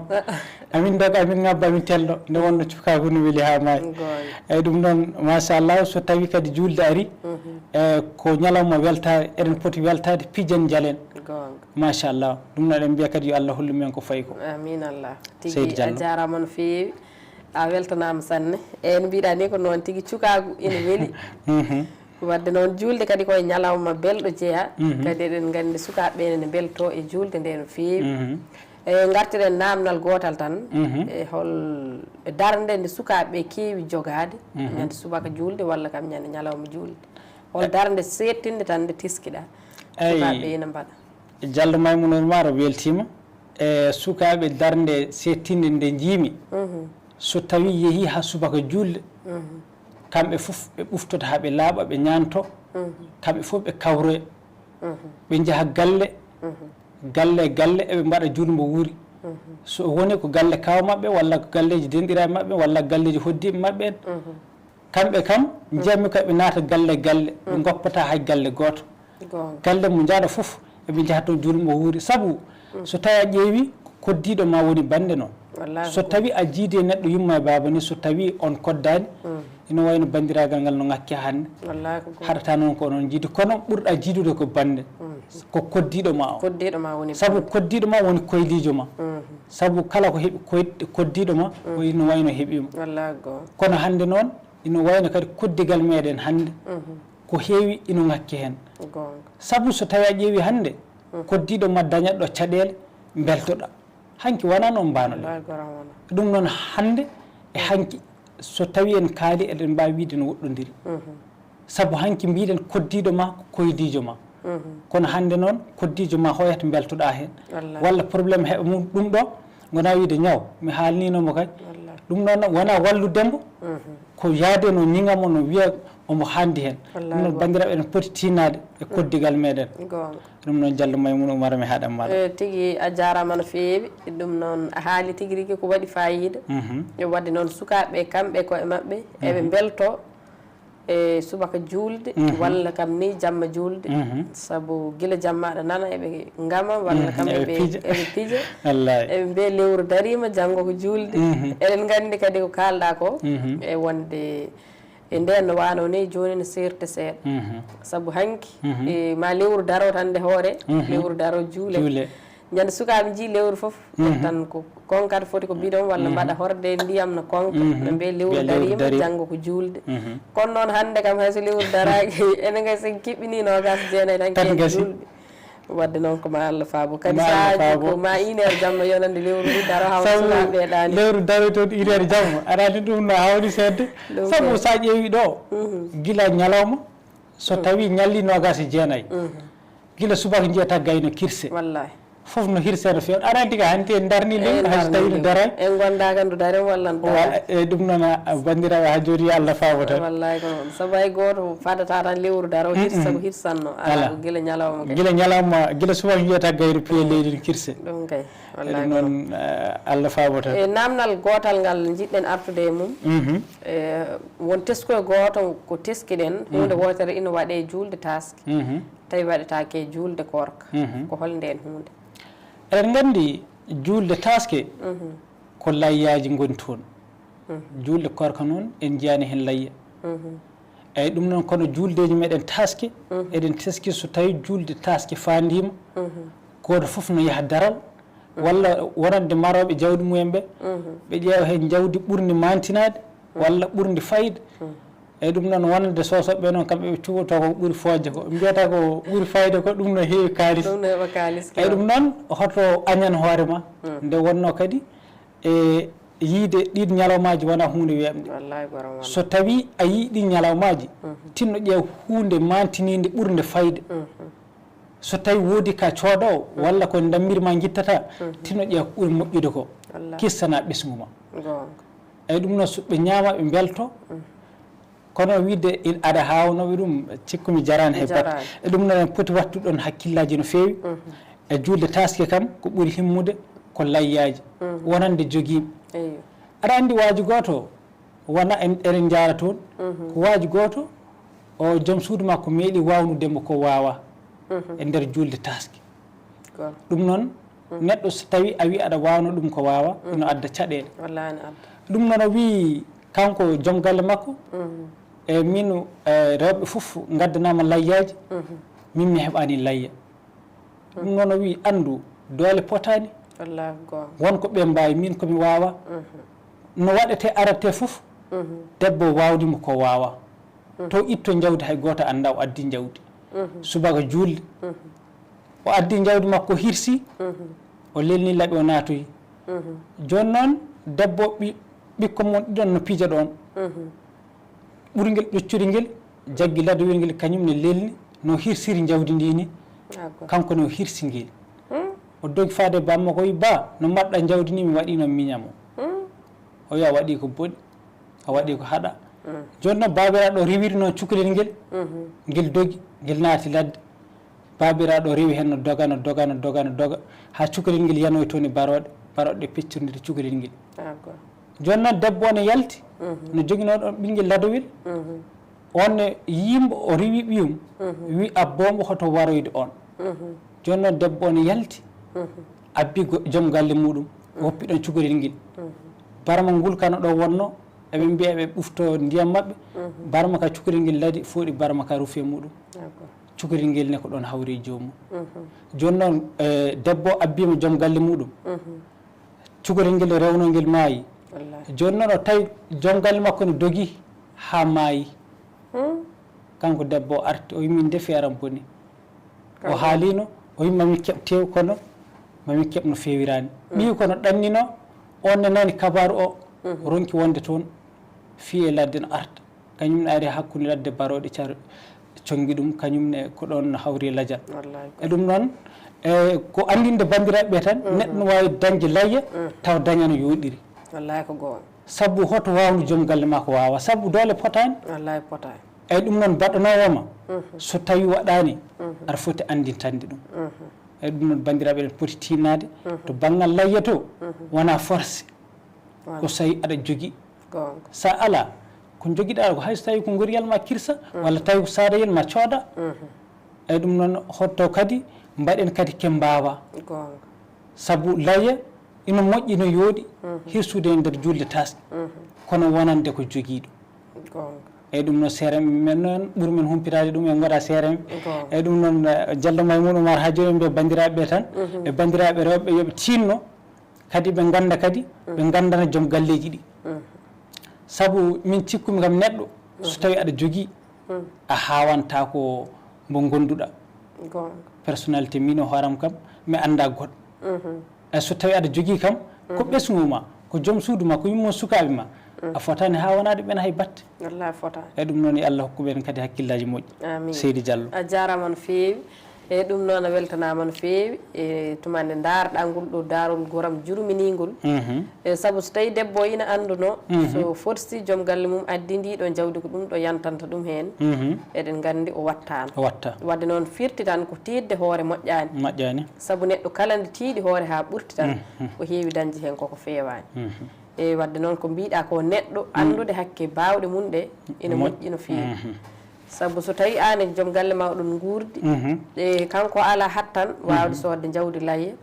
Amin doga, amin ngabba, amin tello. Nde wonno cukaagu no weli haa maayi. Goonga. Eyi, ɗum noon, machallah, so tawii kadi juulde ari, e ko ñalawma weltaare, eɗen poti weltaade, pijen njalen. Goonga. Machallah. Ɗum noon, eɗen mbiya kadi yo Allah hollu men ko fayi ko. Amiin Allah. Tigi, Seydi Diallo, a jaaraama no feewi. A weltanaama sanne. E no mbiɗa ni, ko noon tigi, cukaagu ina weli. Wadde noon, juulde kadi ko e ñalawma belɗo jeyaa. Kadi eɗen nganndi sukaaɓe ɓe ne mbeltoo e juulde nde no feewi. E ngartiren naamnal gootal tan. E hol darnde nde sukaaɓe ɓe keewi jogaade ñande subaka juulde walla kam ñande ñalawma juulde? Hol darnde seettinde tan nde teskiɗaa sukaaɓe ɓe ina mbaɗa? Jallo Maymuuna Umar weltiima. E sukaaɓe, darnde seettinde nde njiimi, so tawii yehii haa subaka juulde, kamɓe fof ɓe ɓuftoto haa ɓe laaɓa, ɓe ñaanto, kamɓe fof ɓe kawroya, ɓe njaha galle, galle e galle, eɓe mbaɗa juulmbo wuuri. So woni ko galle kaaw maɓɓe, walla ko galleeji denɗiraaɓe maɓɓe, walla galleeji hoɗdiiɓe maɓɓe en. Kamɓe kam, njiyatmi ko eɓe naata galle e galle, ɓe ngoppataa hay galle gooto. Goonga. Galle mo njahɗaa fof, eɓe njaha toon juulmbo wuuri. Sabu, so tawii a ƴeewii, ko koddiiɗo ma woni bannde noon. Wallaahi. So tawii a jiidi e neɗɗo yumma e baaba ni, so tawii on koddaani, ina wayi no banndiraagal ngal no ŋakki hannde. Wallaahi ko goonga. Haɗataa noon ko onon njiidi, kono ɓurɗaa jiidude ko bannde. Ko koddiiɗo ma o. Koddiiɗo ma woni bannde. Sabu koddiiɗo ma woni koyliijo ma. Sabu kala ko heɓi koy-, koddiiɗo ma, o ina wayi no heɓii mo. Wallaahi goonga. Kono hannde noon, ina wayi no kadi koddigal meɗen hannde, ko heewi ina ŋakki heen. Goonga. Sabu so tawii a ƴeewii hannde, koddiiɗo ma dañat ɗo caɗeele, mbeltoɗaa. Hanki wonaa noon mbaano-ɗen. Wallaahi goonga wonaa. Ɗum noon hannde e hanki, so tawii en kaali, eɗen mbaawi wiyde no woɗɗondiri. Sabu hanki mbiɗen koddiiɗo ma ko koyliijo ma. Kono hannde noon koddiijo ma hoyat mbeltoɗaa heen. Wallaahi. Walla problème heɓa mum ɗum ɗo, Ngonaa wiide ñaw, mi haalniino mo kay. Ɗum noon wonaa wallude mbo, ko yahde no ñiŋa mo, no wiya omo haandi heen. Ɗum noon, banndiraaɓe, eɗen poti tiinaade e koddigal meeɗen. Ɗum noon, Jallo Maymuna Umar, mi haɗan maa ɗo. E, tigi, a jaaraama no feewi. Ɗum noon, a haali tigi rigi ko waɗi faayiida. E waɗde noon, sukaaɓe kamɓe koye maɓɓe, eɓe mbelto e subaka juulde, walla kam ni jamma juulde. Sabu gila jamma aɗa nana eɓe ngama, walla kam eɓe pija. Eɓe pija. Wallaahi. Eɓe mbiya lewru dariima, janngo ko juulde. Eɗen nganndi kadi ko kaalɗaa ko, e wonde e ndeen no waano ni, jooni no seerti seeɗa. Sabu hanki, e ma lewru daro tan nde hoore, lewru daro juule. Juule. Ñande sukaaɓe njii lewru fof, tan ko konkata foti ko bidon walla mbaɗa horde ndiyam no konka. No mbiya lewru dariima, janngo ko juulde. Kono noon hannde kam, hay so lewru daraaki, ene ngaa sen kiɓɓinii noogaas e jeenayi tan, ko en juulɓe. Waɗde noon ko ma Allah faabo. Kadi sahaaji ko ma une heure jamma yonande lewru ndi daro, haw sukaaɓe ɓe ɗaani. Lewru daroy toon une heure jamma. Aɗa anndi ɗum no hawni seedde. Sabu so a ƴeewi ɗo, gila ñalawma, so tawi ñalli noogaas e jeenayi, gila subaka njiyata gayno kirse. Wallaahi. Fof no hirse no feewa. Aɗa anndi ka hanti en darni lewru, hay so tawi no daray. En gonda kan ɗo dare walla no daray. E ɗum noon, a, banndiraaɓe, haa jooni yo Allah faabo tan. Wallaahi ko noon. Sabu hay gooto fadata tan lewru daro, hirsa ko hirsanno. Alaa ko gila ñalawma kay. Gila ñalawma, gila subaka njiyata gayno piye leydi no kirse. Ɗum kay. Wallaahi ko noon. E, Allah faabo tan. E naamnal gootal ngal njiɗɗen artude e mum. E, won teskoy gooto ko teskiɗen, huunde wootere ina waɗe juulde taaske. Tawi waɗetaake juulde koorka. Ko hol ndeen huunde? Eɗen nganndi juulde taaske ko layyaaji ngoni toon. Juulde koorka noon en njiyaani heen layya. Eyi ɗum noon, kono juuldeeji meɗen taaske, eɗen teski so tawi juulde taaske faandiima, gooto fof no yaha daral, walla wonande marooɓe jawdi mumen ɓe, ɓe ƴeewa heen jawdi ɓurndi maantinaade, walla ɓurndi fayde. Eyi ɗum noon, wonande soosooɓe ɓe noon, kamɓe ɓe cuɓoto ko ɓuri fooje ko. Mbiyata ko ɓuri fayde ko, ɗum no heewi kaalis. Ɗum no heɓa kaalis. Eyi ɗum noon, hoto añan hoore ma. Nde wonnoo kadi, e yiide ɗiin ñalawmaaji wonaa huunde weeɓnde. Wallaahi, goram wallaahi. So tawi a yii ɗiin ñalawmaaji, tinno ƴeew huunde maantiniinde ɓurnde fayde. So tawi woodi ka coodoowo, walla ko ndammiri ma ngittata, tinno ƴeew ko ɓuri moƴƴude ko. Wallaahi. Kissana ɓesngu ma. Goonga. Eyi ɗum noon, so ɓe ñaama, ɓe mbelto. Kono wiide in aɗa haawnooɓe ɗum, cikku mi jaraani hay batte. Jaraani. E ɗum noon, en poti wattude ɗoon hakkillaaji no feewi. E juulde taaske kam, ko ɓuri himmude ko layyaaji, wonande jogiiɓe. Eeyyo. Aɗa anndi waaju gooto, wona en, eɗen njaara toon, ko waaju gooto, o joom suudu makko meeɗi waawnude mo ko waawaa e nder juulde taaske. Goonga. Ɗum noon, neɗɗo so tawi a wi aɗa waawna ɗum ko waawaa, ina adda caɗeele. Wallaahi, ina adda. Ɗum noon o wi kanko joom galle makko, e min, e rewɓe fof ngaddanaama layyaaji, min mi heɓaani layya. Ɗum noon o wi anndu doole potaani. Wallaahi, goonga. Won ko ɓe mbaawi, min ko mi waawaa. No waɗetee aratee fof, debbo waawni mo ko waawaa. To itto jawdi, hay gooto anndaa o addi jawdi. Subaka juulde, o addi jawdi makko, o hirsi, o lelni laɓi, o naatoyi. Jooni noon, debbo ɓi-, ɓikkon mon ɗiɗon no pija ɗoon. Ɓurngel ƴoccudi ngel, jaggi ladowel ngel, kañum ne lelni no hirsiri jawdi ndi ni. Kanko ne o hirsi ngel. O dogi faade bammakko, o wi, "Ba, no mbaɗɗa jawdi ni, mi waɗiino miñamo." O wi, "A waɗi ko boni, a waɗi ko haɗa." Jooni noon, baabiraaɗo riiwiri noon cukalel ngel, ngel dogi, ngel naati ladde. Baabiraaɗo rewi heen no doga, no doga, no doga, no doga, haa cukalel ngel yanoyi toon e barooɗe, barooɗe ɗe peccondiri cukalel ngel. Jooni noon, debbo o ne yalti, no joginoo ɗoon ɓinngel ladowel, oon ne yii mbo, o rewi ɓiyum, wi, "Abboo mbo hoto waroyde oon." Jooni noon, debbo o ne yalti, abbi go-, joom galle muuɗum, woppi ɗoon cukalel ngel. Barma ngulkano ɗo wonnoo, eɓe mbiya eɓe ɓufto ndiyam maɓɓe, barma ka cukalel ngel ladi, fooɗi barma ka rufi e muuɗum. Cukalel ngel ne ko ɗoon hawri e joomum. Jooni noon, e, debbo o abbiima joom galle muuɗum. Cukalel ngel rewnoo ngel maayi. Wallaahi. Jooni noon o tawi joom galle makko ne dogi haa maayi. Kanko debbo o arti, o wi, "Min de feere am boni." O haaliino, o wi, "Mami keɓ teew, kono mami keɓ no feewiraani." Ɓiyi ko no ɗannino, oon ne nani kabaaru o, ronki wonde toon, fii e ladde no arta. Kañum ne ari hakkunde ladde barooɗe car-, conngi ɗum, kañum ne ko ɗoon hawri e lajal. E ɗum noon, e ko anndinde banndiraaɓe ɓe tan, neɗɗo no waawi dañde layya taw dañano yooɗiri. Wallaay ko goonga. Sabu hoto waawnu joom galle maa ko waawa, sabu doole potaani. Wallaay potaani. Eyi ɗum noon baɗanoowo ma, so tawi waɗaani, aɗa foti anndintande ɗum. Eyi ɗum noon banndiraaɓe eɗen poti tiinnaade to banngal layya to, wonaa forcé. Ko so tawi aɗa jogii. Goonga. So a alaa, ko njogiɗaa ko hay so tawi ko ngoriyal ma kirsa, walla tawi ko saadayel ma cooda. Eyi ɗum noon hotto kadi mbaɗen kadi ke mbaawa. Goonga. Sabu layya ina moƴƴi no yooɗi hirsude e nder juulde taaske, kono wonande ko jogiiɗo. Goonga. Eyi ɗum noon seere men noon ɓuri men humpitaade ɗum e ngoɗa seere men. Goonga. Eyi ɗum noon, eh, Jallo Maymuuna Umar haa jooni mbiya banndiraaɓe ɓe tan, e banndiraaɓe rewɓe yo ɓe tiinno kadi ɓe ngannda kadi, ɓe nganndana joom galleeji ɗi. Sabu min cikkumi kam neɗɗo so tawi aɗa jogii, a haawantaako mbo ngonnduɗaa. Goonga. Personnalité min e hooram kam mi anndaa goɗɗo. E so tawi aɗa jogii kam, ko ɓesngu ma, ko joom suudu ma, ko yummo sukaaɓe ma, a fotaani haawanaade ɓeen hay batte. Wallaay fotaani. E ɗum noon yo Allah hokku ɓeen kadi hakkillaaji moƴƴi. Amiin. Seydi Diallo. A jaaraama no feewi. E ɗum noon a weltanaama no feewi. E tuma nde ndaarɗaa ngol ɗo daarol goram jurminingol. E sabu so tawi debbo o ina annduno, so forsi joom galle mum addi ndi ɗo jawdi ko ɗum ɗo yantanta ɗum heen. Eɗen nganndi o wattaano. O watta. Wadde noon firti tan ko tiiɗde hoore moƴƴaani. Moƴƴaani. Sabu neɗɗo kala nde tiiɗi hoore haa ɓurti tan, ko heewi dañde heen koko feewaani. E wadde noon ko mbiɗa ko neɗɗo anndude hakke baawɗe mum ɗe ina moƴƴi no feewi. Sabu so tawi aan e joom galle ma oɗon nguurdi, e kanko alaa hattan waawde soodde jawdi layya.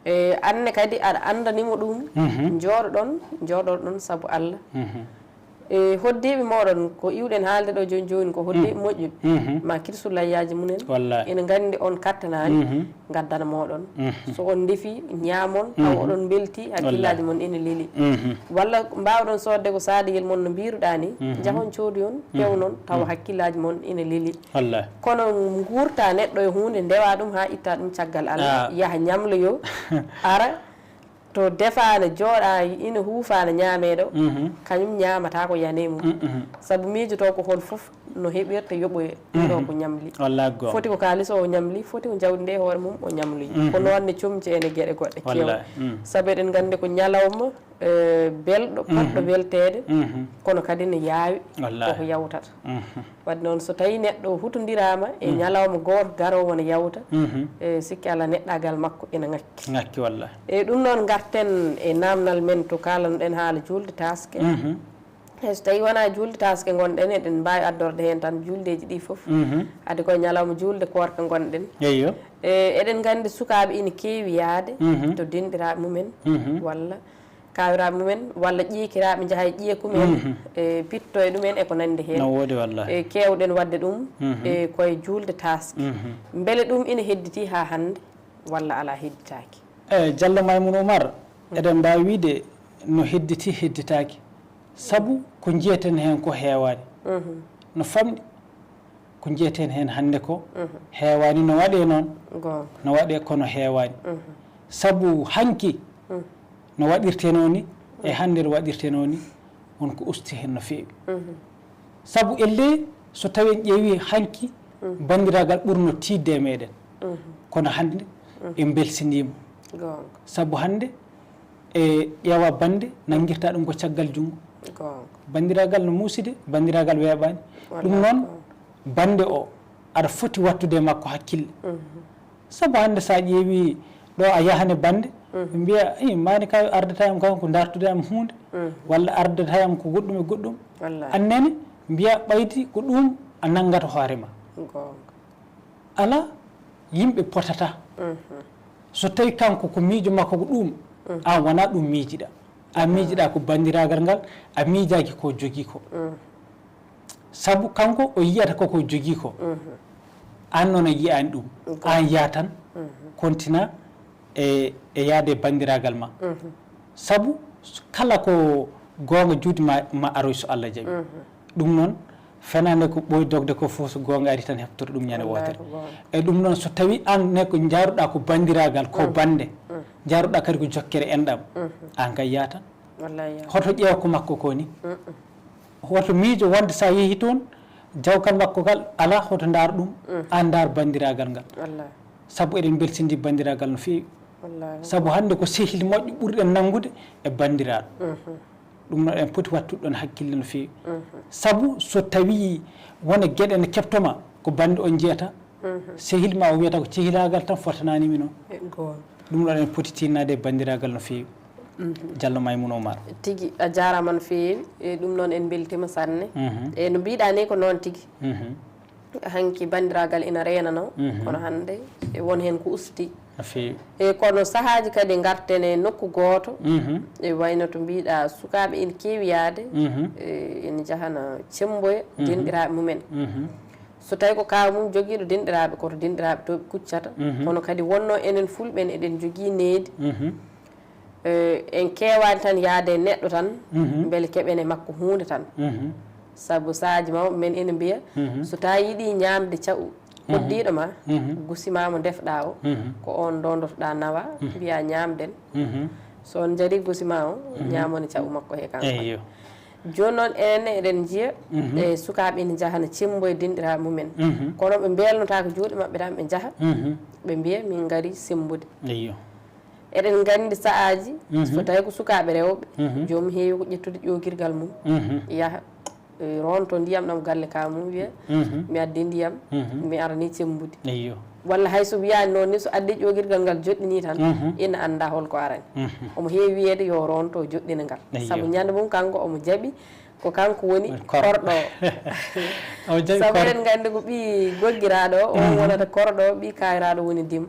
E aan ne kadi aɗa anndani mo ɗum, njooɗoɗon, njooɗoɗon sabu Allah. E hoddiiɓe mooɗon ko iwɗen haalde ɗo jooni jooni ko hoddiiɓe moƴƴuɓe. Ma kirsu layyaaji mumen. Wallaay. Ina nganndi on kattanaani ngaddana mooɗon. So on ndefi ñaamon taw oɗon mbelti hakkillaaji mon ina leli. Walla mbaawɗon soodde ko saadiyel mon no mbiiruɗaa ni, njahon coodoyon, pewnon tawa hakkillaaji mon ina leli. Wallaay. Kono nguurta neɗɗo e huunde ndewa ɗum haa itta ɗum caggal Allah, yaha ñamloyo, ara to defaano jooɗa ina huufaano ñaameeɗo, kañum ñaamata ko yane mum. Sabu miijoto ko hol fof no heɓirta yoɓoye ɗum ɗo ko ñamli. Wallaay goonga. Foti ko kaalis o ñamli, foti ko jawdi nde e hoore mum o ñamloyi. Ko noon ne comci ene geɗe goɗɗe keewɗe. Wallaay. Sabu eɗen nganndi ko ñalawma, eh, belɗo, potɗo welteede, kono kadi ne yaawi koko yawtata. Wadde noon so tawi neɗɗo hutondiraama e ñalawma gooto garoowo ne yawta, e sikki Allah neɗɗaagal makko ina ŋakki. Ŋakki wallahi. E ɗum noon ngarten e naamnal men to kaalanoɗen haala juulde taaske. E so tawi wonaa juulde taaske ngonɗen, eɗen mbaawi addorde heen tan juuldeeji ɗi fof. Adi koye ñalawma juulde koorka ngonɗen. Eyyo. E eɗen nganndi sukaaɓe ina keewi yahde to denɗiraaɓe mumen walla kaawiraaɓe mumen walla ƴeekiraaɓe njaha e ƴeekum en, e pitto e ɗum en e ko nanndi heen. No woodi wallahi. E keewɗen waɗde ɗum e koye juulde taaske. Mbele ɗum ina hedditii haa hannde walla alaa hedditaaki? E Jallo Maymuuna Umar, eɗen mbaawi wiyde no hedditii hedditaaki. Sabu ko njiyeten heen ko heewaani. No famɗi. Ko njiyeten heen hannde ko heewaani no waɗee noon. Goonga. No waɗee kono heewaani. Sabu hanki no waɗirtee noon ni e hannde no waɗirtee noon ni won ko usti heen no feewi. Sabu ellee so tawi en ƴeewi hanki banndiraagal ɓurno tiiɗde e meɗen. Kono hannde en mbelsindiima. Goonga. Sabu hannde e ƴeewa bannde nanngirta ɗum ko caggal junngo. Goonga. Banndiraagal no muusi de, banndiraagal weeɓaani. Ɗum noon bannde o aɗa foti wattude e makko hakkille. Sabu hannde so a ƴeewi ɗo a yahane bannde, ɓe mbiya, "Ih, maani kay ardata yam kanko dartude yam huunde, walla ardata yam ko goɗɗum e goɗɗum." Wallahi. Annene mbiya ɓaydi ko ɗum a nanngata hoore ma. Goonga. Alaa, yimɓe potata. So tawi kanko ko miijo makko ko ɗum, aan wonaa ɗum miijiɗaa. A miijiɗaa ko banndiraagal ngal, a miijaaki ko jogii ko. Sabu kanko o yiyata ko ko jogii ko. Aan noon a yiyaani ɗum. Aan yaa tan, kontina e, e yahde e banndiraagal ma. Sabu kala ko goonga juuti ma, ma aroy so Allah jaɓi. Ɗum noon, fenaande ko ɓooyi dogde ko fof so goonga ari tan heɓtoro ɗum ñande wootere. Wallahi ko goonga. E ɗum noon so tawi aan ne ko njaaruɗaa ko banndiraagal, ko bannde, njaaruɗaa kadi ko jokkere enɗam, aan kay yaa tan. Wallahi yaa. Hoto ƴeew ko makko ko ni. Hoto miijo wonde so a yehi toon, Jawkal makko ngal alaa hoto ndaar ɗum, aan ndaar banndiraagal ngal. Sabu eɗen mbeltindi banndiraagal no feewi. Sabu hannde ko sehil moƴƴo ɓurɗen nanngude e banndiraaɗo. Ɗum noon eɗen poti wattude ɗoon hakkille no feewi. Sabu so tawii won e geɗe ne keɓtoma ko bannde on jeyata, sehil ma o wiyata ko cehilaagal tan fotanaani mi noon. Ɗum noon eɗen poti tiinnaade e banndiraagal no feewi. Jallo Maymuuna Umar. Tigi, a jaaraama no feewi. E ɗum noon en mbeltiima sanne. E no mbiɗa ni ko noon tigi. Hanki banndiraagal ina reenanoo, kono hannde e won heen ko usti. No feewi. E kono sahaaji kadi ngarten e nokku gooto, e wayno to mbiɗa sukaaɓe ina keewi yahde, e ina njahana cemmboya denɗiraaɓe mumen. So tawi ko kaaw mum jogiiɗo denɗiraaɓe, koto denɗiraaɓe to ɓe kuccata, kono kadi wonno enen fulɓe en eɗen njogii needi. Eh, en keewaani tan yahde e neɗɗo tan, mbele keɓen e makko huunde tan. Sabu sahaaji mawɓe men ina mbiya, so tawi yiɗi ñaamde caɗu koddiiɗo ma, gusi ma mo ndefɗa o, ko on ndondotoɗa nawa, mbiya ñaamden. So on njarii gusi ma o, ñaamon e caɗu makko he kanko. Jooni noon enen ne eɗen njiya e sukaaɓe ina njahana cemmboya denɗiraaɓe mumen. Kono ɓe mbelnotaako juuɗe maɓɓe tan ɓe njaha, ɓe mbiya min ngarii semmbude. Eɗen nganndi sa'aaji, so tawii ko sukaaɓe rewɓe, joomum heewi ko ƴettude ƴoogirgal mum, yaha, eh, ronto ndiyam ɗam galle ka mum, wiya, mi addi ndiyam, mi arani cemmbude. Walla hay so wiyaani noon ni, so addi ƴoogirgal ngal joɗɗini tan, ina annda hol ko arani. Omo heewi wiyeede yo ronto joɗɗina ngal. Sabu ñande mum kanko omo jaɓi ko kanko woni korɗo o. Sabu eɗen nganndi ko ɓii goggiraaɗo o, on wonata korɗo o, ɓii kaayiraaɗo woni dim.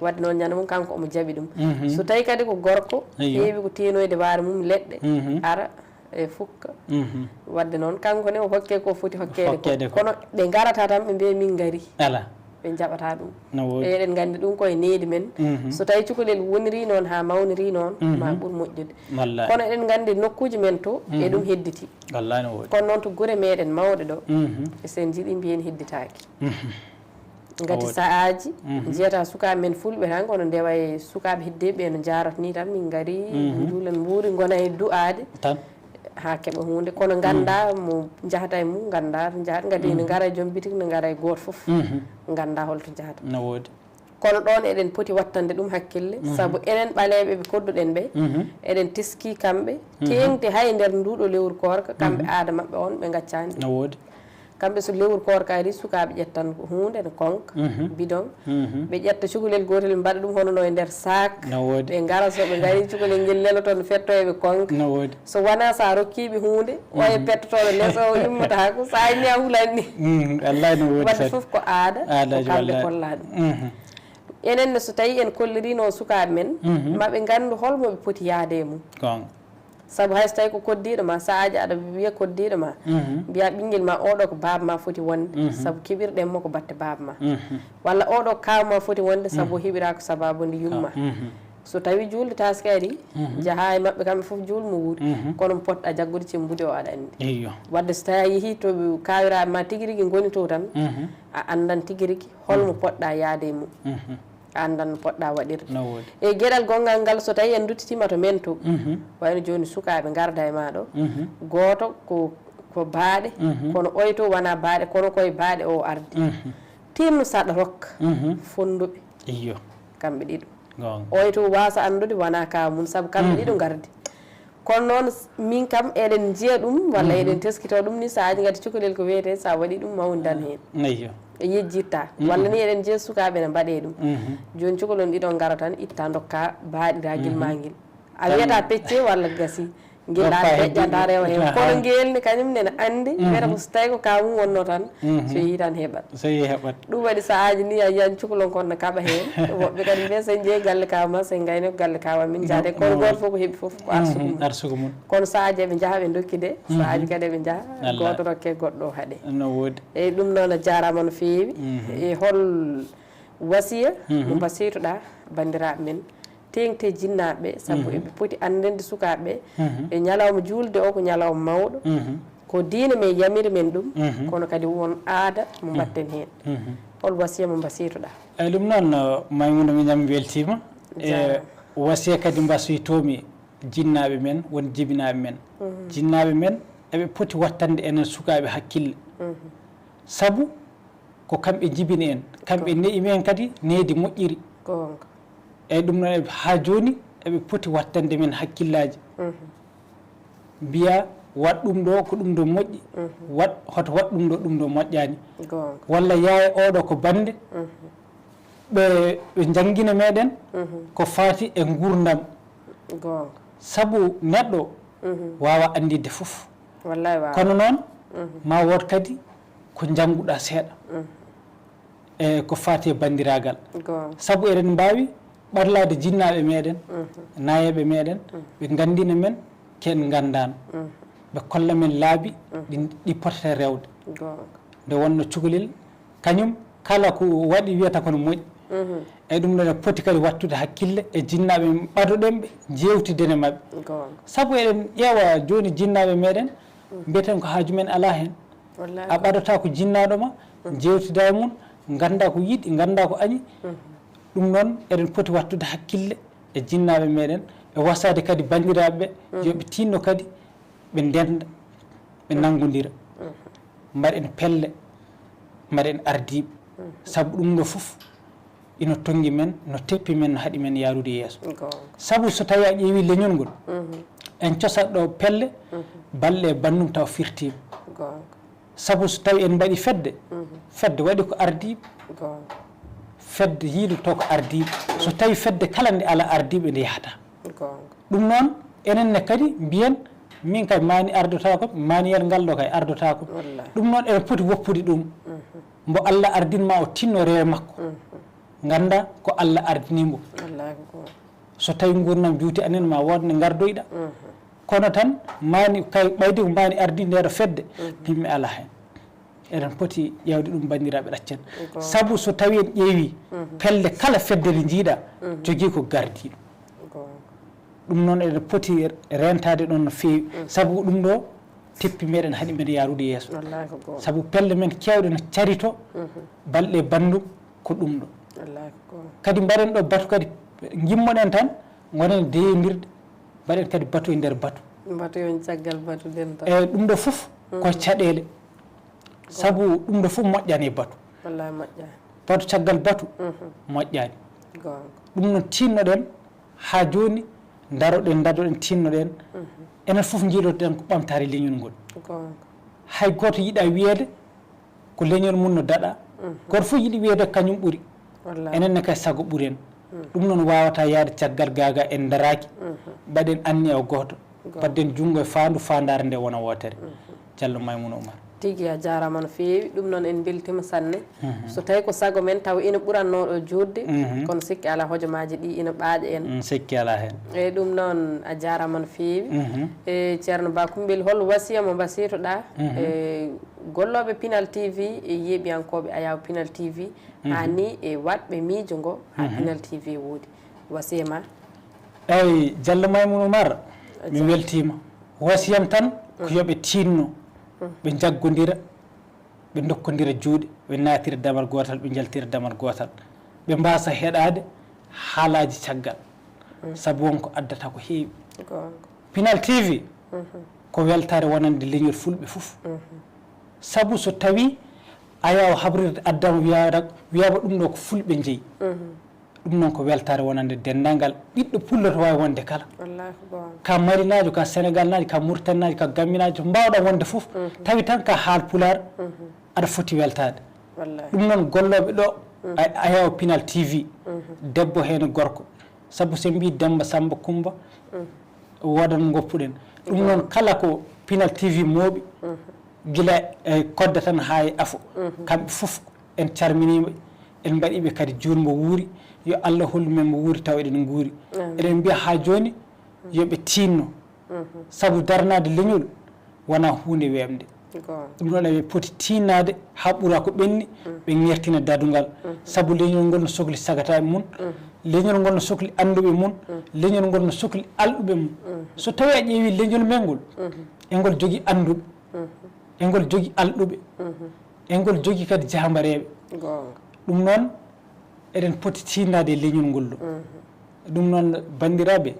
Waɗde noon ñande mum kanko omo jaɓi ɗum. So tawi kadi ko gorko, heewi ko teenoyde waare mum leɗɗe, ara e fukka. Waɗde noon kanko ne o hokke ko foti hokkeede ko. Kono ɓe ngarata tan ɓe mbiya min ngari. Ɓe njaɓata ɗum. No woodi. Eɗen nganndi ɗum koye needi men. So tawi cukalel woniri noon haa mawniri noon, ma ɓur moƴƴude. Kono eɗen nganndi nokkuuji men to, e ɗum hedditi. Wallahi no woodi. Kono noon to gure meɗen mawɗe ɗo, e sen njiɗi mbiyen hedditaaki. Ngati sa'aaji, njiyata sukaaɓe men fulɓe tan, kono ndewa e sukaaɓe heddeeɓe no njaarata ni tan, min ngari, njuulen mbuuri, ngona e du'aade. Tan. Haa keɓa huunde. Kono ngannda mo njahata e mum, ngannda to njahata, ngati ene ngara e joom bitik, ne ngara e gooto fof. Ngannda holto njahata. No woodi. Kono ɗoon eɗen poti wattande ɗum hakkille, sabu enen ɓaleeɓe ɓe kodduɗen ɓe, eɗen teskii kamɓe, teeŋti hay nder nduuɗo lewru koorka, kamɓe aada maɓɓe on ɓe ngaccaani ɗum. No woodi. Kamɓe so lewru koorka ari, sukaaɓe ƴettan ko huunde no konka, bidon, ɓe ƴetta cukalel gootel ɓe mbaɗa ɗum hono no e nder saak. No woodi. Ɓe ngara so ɓe ngari cukalel ngel leloto no fetto e ɓe konka. No woodi. So wonaa so a rokkiiɓe huunde, o e pettotooɗo les o immataako, so a inni a hulanni. Wallahi no woodi. Waɗde fof ko aada, ko kamɓe kollaa ɗum. Enen ne so tawii en kolliriino sukaaɓe men, ma ɓe nganndu hol mo ɓe poti yahde e mum. Sabu hay so tawii ko koddiiɗo ma, sa'aaji aɗa wiya koddiiɗo ma, mbiya ɓinngel ma oɗo ko baaba ma foti wonde, sabu keɓirɗen mo ko batte baaba ma. Walla oɗo ko kaaw ma foti wonde, sabu o heɓiraa ko sabaabu nde yumma. So tawii juulde taaske ari, njahaa e maɓɓe kamɓe fof juul mo wuuri. Kono mo potɗa jaggude cemmbude o aɗa anndi. Waɗde so tawii a yehii to kaawiraaɓe ma tigi rigi ngoni to tan, a anndan tigi rigi hol mo potɗa yahde e mum. A anndan no potɗa waɗirde. No woodi. E geɗal gonngal ngal, so tawii en nduttitiima to men to, wayno jooni sukaaɓe ngarda e ma ɗo, gooto ko, ko baaɗe, kono oy to wonaa baaɗe, kono koye baaɗe o ardi. Tinno saɗa rokka fonnduɓe. Iyo. Kamɓe ɗiɗo. Goonga. Oy to waasa anndude wonaa kaaw mum, sabu kamɓe ɗiɗo ngardi. Kono noon, s-, min kam eɗen njiya ɗum, walla eɗen teskito ɗum ni, sahaaji ngati cukalel ko wiyetee, so a waɗii ɗum, mawndan heen. Ayyo. E yejjitta. Walla ni eɗen njiya sukaaɓe ne mbaɗee ɗum. Jooni cukalon ɗiɗo ngara tan, itta ndokka baaɗiragel maa ngel. A wiyata pecce walla gasi. Ngel ɗaan peƴƴanta rewa heen. Kono ngel ni kañum nena anndi, wiyata ko so tawi ko ka mum wonno tan, so yehi tan heɓat. So yehi heɓat. Ɗum waɗi sahaaji ni a yiyan cukalon kon no kaɓa heen. Woɓɓe kadi mbiya so en njehi galle kaaw ma, so en ngayni ko galle kaaw amin njaade. Kono gooto fof ko heɓi fof ko arsugu mum. Arsugu mum. Kono sahaaji eɓe njaha ɓe ndokki de, sahaaji kadi eɓe njaha, gooto rokke goɗɗo o haɗe. No woodi. Eyyi, ɗum noon a jaaraama no feewi. E hol wasiya mo mbasiytoɗaa banndiraaɓe men? Teeŋte jinnaaɓe ɓe, sabu eɓe poti anndande sukaaɓe ɓe, e ñalawma juulde o ko ñalawma mawɗo, ko diine men yamiri men ɗum, kono kadi won aada mo mbaɗten heen. Hol wasiya mo mbasiytoɗaa? Eyi, ɗum noon, uh, Maymuna, miñam weltiima. E wasiya kadi mbasiytoomi jinnaaɓe men, won jibinaaɓe men. Jinnaaɓe men, eɓe poti wattande enen sukaaɓe hakkille. Sabu ko kamɓe njibini en, kamɓe ne'i men kadi nehdi moƴƴiri. Goonga. Eeyi, ɗum noon, eɓe, haa jooni eɓe poti wattande men hakkillaaji. Mhm. Mbiya, "Waɗ ɗum ɗo, ko ɗum ɗo moƴƴi, mhm, waɗ, hoto waɗ ɗum ɗo, ɗum ɗo moƴƴaani." Goonga. Walla, "Yaaya oɗo ko bannde." Mhm. Ɓe, ɓe njanngina meɗen, mhm, ko faati e nguurndam. Goonga. Sabu neɗɗo, mhm, waawa annditde fof. Wallaay waawa. Kono noon, mhm, ma wood kadi ko njannguɗaa seeɗa. Mhm. E ko faati e banndiraagal. Goonga. Sabu eɗen mbaawi ɓadlaade jinnaaɓe meɗen, mhm, naayeeɓe meɗen, mhm, ɓe nganndina men ko en nganndaano. Mhm. Ɓe kolla men laabi, mhm, ɗi, ɗi potata rewde. Goonga. Nde wonnoo cukalel, kañum kala ko waɗi wiyata ko no moƴƴi. Mhm. E ɗum noon, en poti kadi wattude hakkille e jinnaaɓe, ɓadoɗen ɓe, njeewtiden e maɓɓe. Goonga. Sabu eɗen ƴeewa jooni jinnaaɓe meɗen, mhm, mbiyeten ko haaju men alaa heen. Wallaahi. A ɓadotaako jinnaaɗo ma, mhm, njeewtidaa e mum, nganndaa ko yiɗi, nganndaa ko añi. Mhm. Ɗum noon, eɗen poti wattude hakkille e jinnaaɓe meɗen, e wasaade kadi banndiraaɓe ɓe, mhm, yo ɓe tiinno kadi, ɓe ndennda, ɓe, mhm, nanngondira. Mhm. Mbaɗen pelle, mbaɗen ardiiɓe. Mhm. Sabu ɗum ɗo fof ina tonngi men, no teppi men, no haɗi men yaarude yeeso. Goonga. Sabu so tawii a ƴeewii leñol ngol, mhm, en cosat ɗo pelle, mhm, balɗe e banndum taw firtiima. Goonga. Sabu so tawii en mbaɗii fedde, mhm, fedde waɗi ko ardiiɓe. Goonga. Fedde yiiloto ko ardiiɓe. So tawii fedde kala nde alaa ardiiɓe, nde yahataa. Goonga. Ɗum noon, enen ne kadi mbiyen, min kay maani ardotaako, maaniyel ngal ɗo kay ardotaako. Wallaahi. Ɗum noon, eɗen poti woppude ɗum. Mhm. Mbo Allah ardin ma o tinno rewe makko. Mhm. Ngannda ko Allah ardini mbo. Wallaahi ko. So tawi nguurndam juuti anen ma wood nde ngardoyɗa. Mhm. Kono tan maani kay ɓayde ko maani ardi ndeɗo fedde, mhm, min mi alaa heen. Eɗen poti ƴeewde ɗum, banndiraaɓe, ɗaccen. Goonga. Sabu so tawi en ƴeewi, mhm, pelle kala fedde nde njiiɗa, mhm, jogii ko gardiiɗo. Goonga. Ɗum noon eɗen poti reentaade ɗoon no feewi. Mhm. Sabu ko ɗum ɗo teppi meɗen, haɗi meɗen yaarude yeeso. Wallaahi ko goonga. Sabu pelle men keewɗe no carito, mhm, balɗe banndum ko ɗum ɗo. Wallaahi ko goonga. Kadi mbaɗen ɗo batu kadi, ngimmoɗen tan, ngonen deeyondirde, mbaɗen kadi batu e nder batu. Batu yon caggal batu dental. E ɗum ɗo fof ko, mhm, caɗeele. Sabu ɗum ɗo fof moƴƴani e batu. Wallaahi moƴƴani. Batu caggal batu, mhm, moƴƴani. Goonga. Ɗum noon tinnoɗen haa jooni, ndaroɗen, ndaroɗen, tinnoɗen. Mhm. Enen fof njiilotoɗen ko ɓamtaare leñol ngol. Goonga. Hay gooto yiɗaa wiyeede ko leñol mum no daɗa. Mhm. Gooto fof yiɗi wiyeede kañum ɓuri. Wallaahi. Enen ne kay sago ɓuren. Mhm. Ɗum noon waawataa yahde caggal gaagaa en ndaraaki. Mhm. Mbaɗen anniya o gooto. Goonga. Mbaɗden junngo e faandu, faandaare nde wona wootere. Mhm. Jallo Maymuna Umar. Tigi a jaaraama no feewi, ɗum noon en mbeltiima sanne. Mhm. So tawi ko sago men taw ina ɓuratnoo ɗo juutde, mhm, kono sikki alaa hojomaaji ɗi ina ɓaaƴa en. Mm, sikki alaa heen. Eeyi, ɗum noon a jaaraama no feewi. Mhm. E Ceerno Ba Kumbel, hol wasiya mo mbasiytoɗaa, mhm, e gollooɓe Pinal T V e yeeɓiyankooɓe Ayaawo Pinal T V, mhm, haa ni e waɗɓe miijo ngo haa, mhm, Pinal T V woodi? Wasiya ma? Eeyi, Jallo Maymuna Umar, mi weltiima. Wasiyam tan ko, mhm, yo ɓe tiinno, mhm, ɓe njaggondira, ɓe ndokkondira juuɗe, ɓe naatira damal gootal, ɓe njaltira damal gootal, ɓe mbaasa heɗaade haalaaji caggal. Mm. Sabu won ko addata ko heewi. Goonga. Pinal T V, mhm, ko weltaare wonande leñol fulɓe fof. Mhm. Sabu so tawii Ayaawo habrirde addaama wiyaama, wiyaama ɗum ɗo ko fulɓe njeyi. Mhm. Ɗum noon ko weltaare wonande denndaangal ɓiɗɗo pullo to waawi wonde kala. Wallaahi ko goonga. Ka malinaajo, ka senegaalnaajo, ka muritaninaajo, ka gambinaajo, to mbaawɗaa wonde fof, mhm, tawi tan ka haalpulaar, mhm, aɗa foti weltaade. Wallaahi. Ɗum noon gollooɓe ɗo, mhm, a, Ayaawo Pinal T V, mhm, debbo heen e gorko. Sabu so en mbii Demmba, Sammba, Kummba, mhm, woodat mo ngoppuɗen. Ɗum noon kala ko Pinal T V mooɓi, mhm, gila e kodda tan haa e afo, mhm, kamɓe fof en calminii ɓe, en mbaɗii ɓe kadi juulmo wuuri, yo Allah hollu men mo wuuri tawa eɗen nguuri. Amiin. Eɗen mbiya haa jooni yo ɓe tiinno, mhm, sabu darnaade leñol wonaa huunde weeɓnde. Goonga. Ɗum noon eɓe poti tiinnaade haa ɓura ko ɓenni, mhm, ɓe ŋertina dadungal. Mhm. Sabu leñol ngol no sokli sagataaɓe mum, mhm, leñol ngol no sokli annduɓe mum, mhm, leñol ngol no sokli alɗuɓe mum. Mhm. So tawii a ƴeewii leñol men ngol, mhm, e ngol jogii annduɓe, mhm, e ngol jogii alɗuɓe, mhm, e ngol jogii kadi jaambareeɓe. Goonga. Ɗum noon, eɗen poti tiinnaade e leñol ngol ɗo. Mhm. Ɗum noon, banndiraaɓe,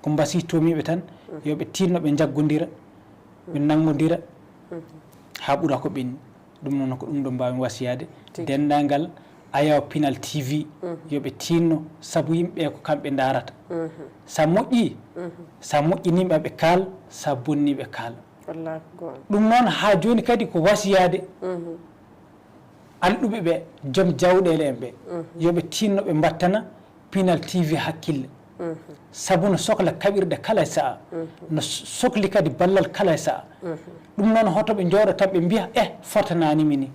ko mbasiytoo-mi ɓe tan, mhm, yo ɓe tiinno, ɓe njaggondira, ɓe, mhm, nanngondira, mhm, haa ɓura ko ɓenni. Ɗum noon ko ɗum ɗo mbaawmi wasiyaade denndaangal Ayaw Pinal T V, yo ɓe tiinno, sabu yimɓe ɓe ko kamɓe ndaarata. So a moƴƴii, so a moƴƴinii ɓe, ɓe kaal, so a bonnii ɓe kaal. Ɗum noon haa jooni kadi ko wasiyaade alɗuɓe ɓe, joom jawɗeele en ɓe, yo ɓe tiinno ɓe mbattana Pinal T V hakkille. Sabu no sokla kaɓirɗe kala e sa'a, no sokli kadi ballal kala e sa'a. Ɗum noon hoto ɓe njooɗo tan ɓe mbiya, eh, fotanaani mi ni.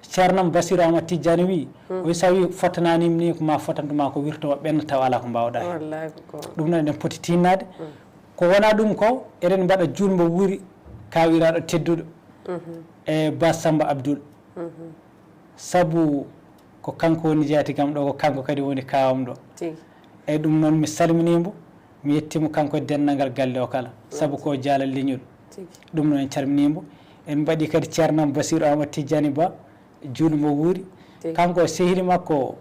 Ceernam Basiru Ahmad Tijjaani wii, o wi so a wii fotanaani mi ni, ko ma fotantu ma ko wirto ma ɓenna tawa alaa ko mbaawɗaa heen. Ɗum noon eɗen poti tiinnaade. Ko wonaa ɗum ko, eɗen mbaɗa juulmo wuuri kaawiraaɗo tedduɗo e Ba Samba Abdul. Sabu ko kanko woni jaatigam ɗo, ko kanko kadi woni kaawam ɗo. Eyi, ɗum noon mi salminii mbo, mi yettii mo kanko e denndangal galle o kala, sabu ko jaala leñol. Ɗum noon en calminii mbo. En mbaɗi kadi ceernam Basiru Ahmad Tijjaani Ba, juulmo wuuri. Kanko e sehili makko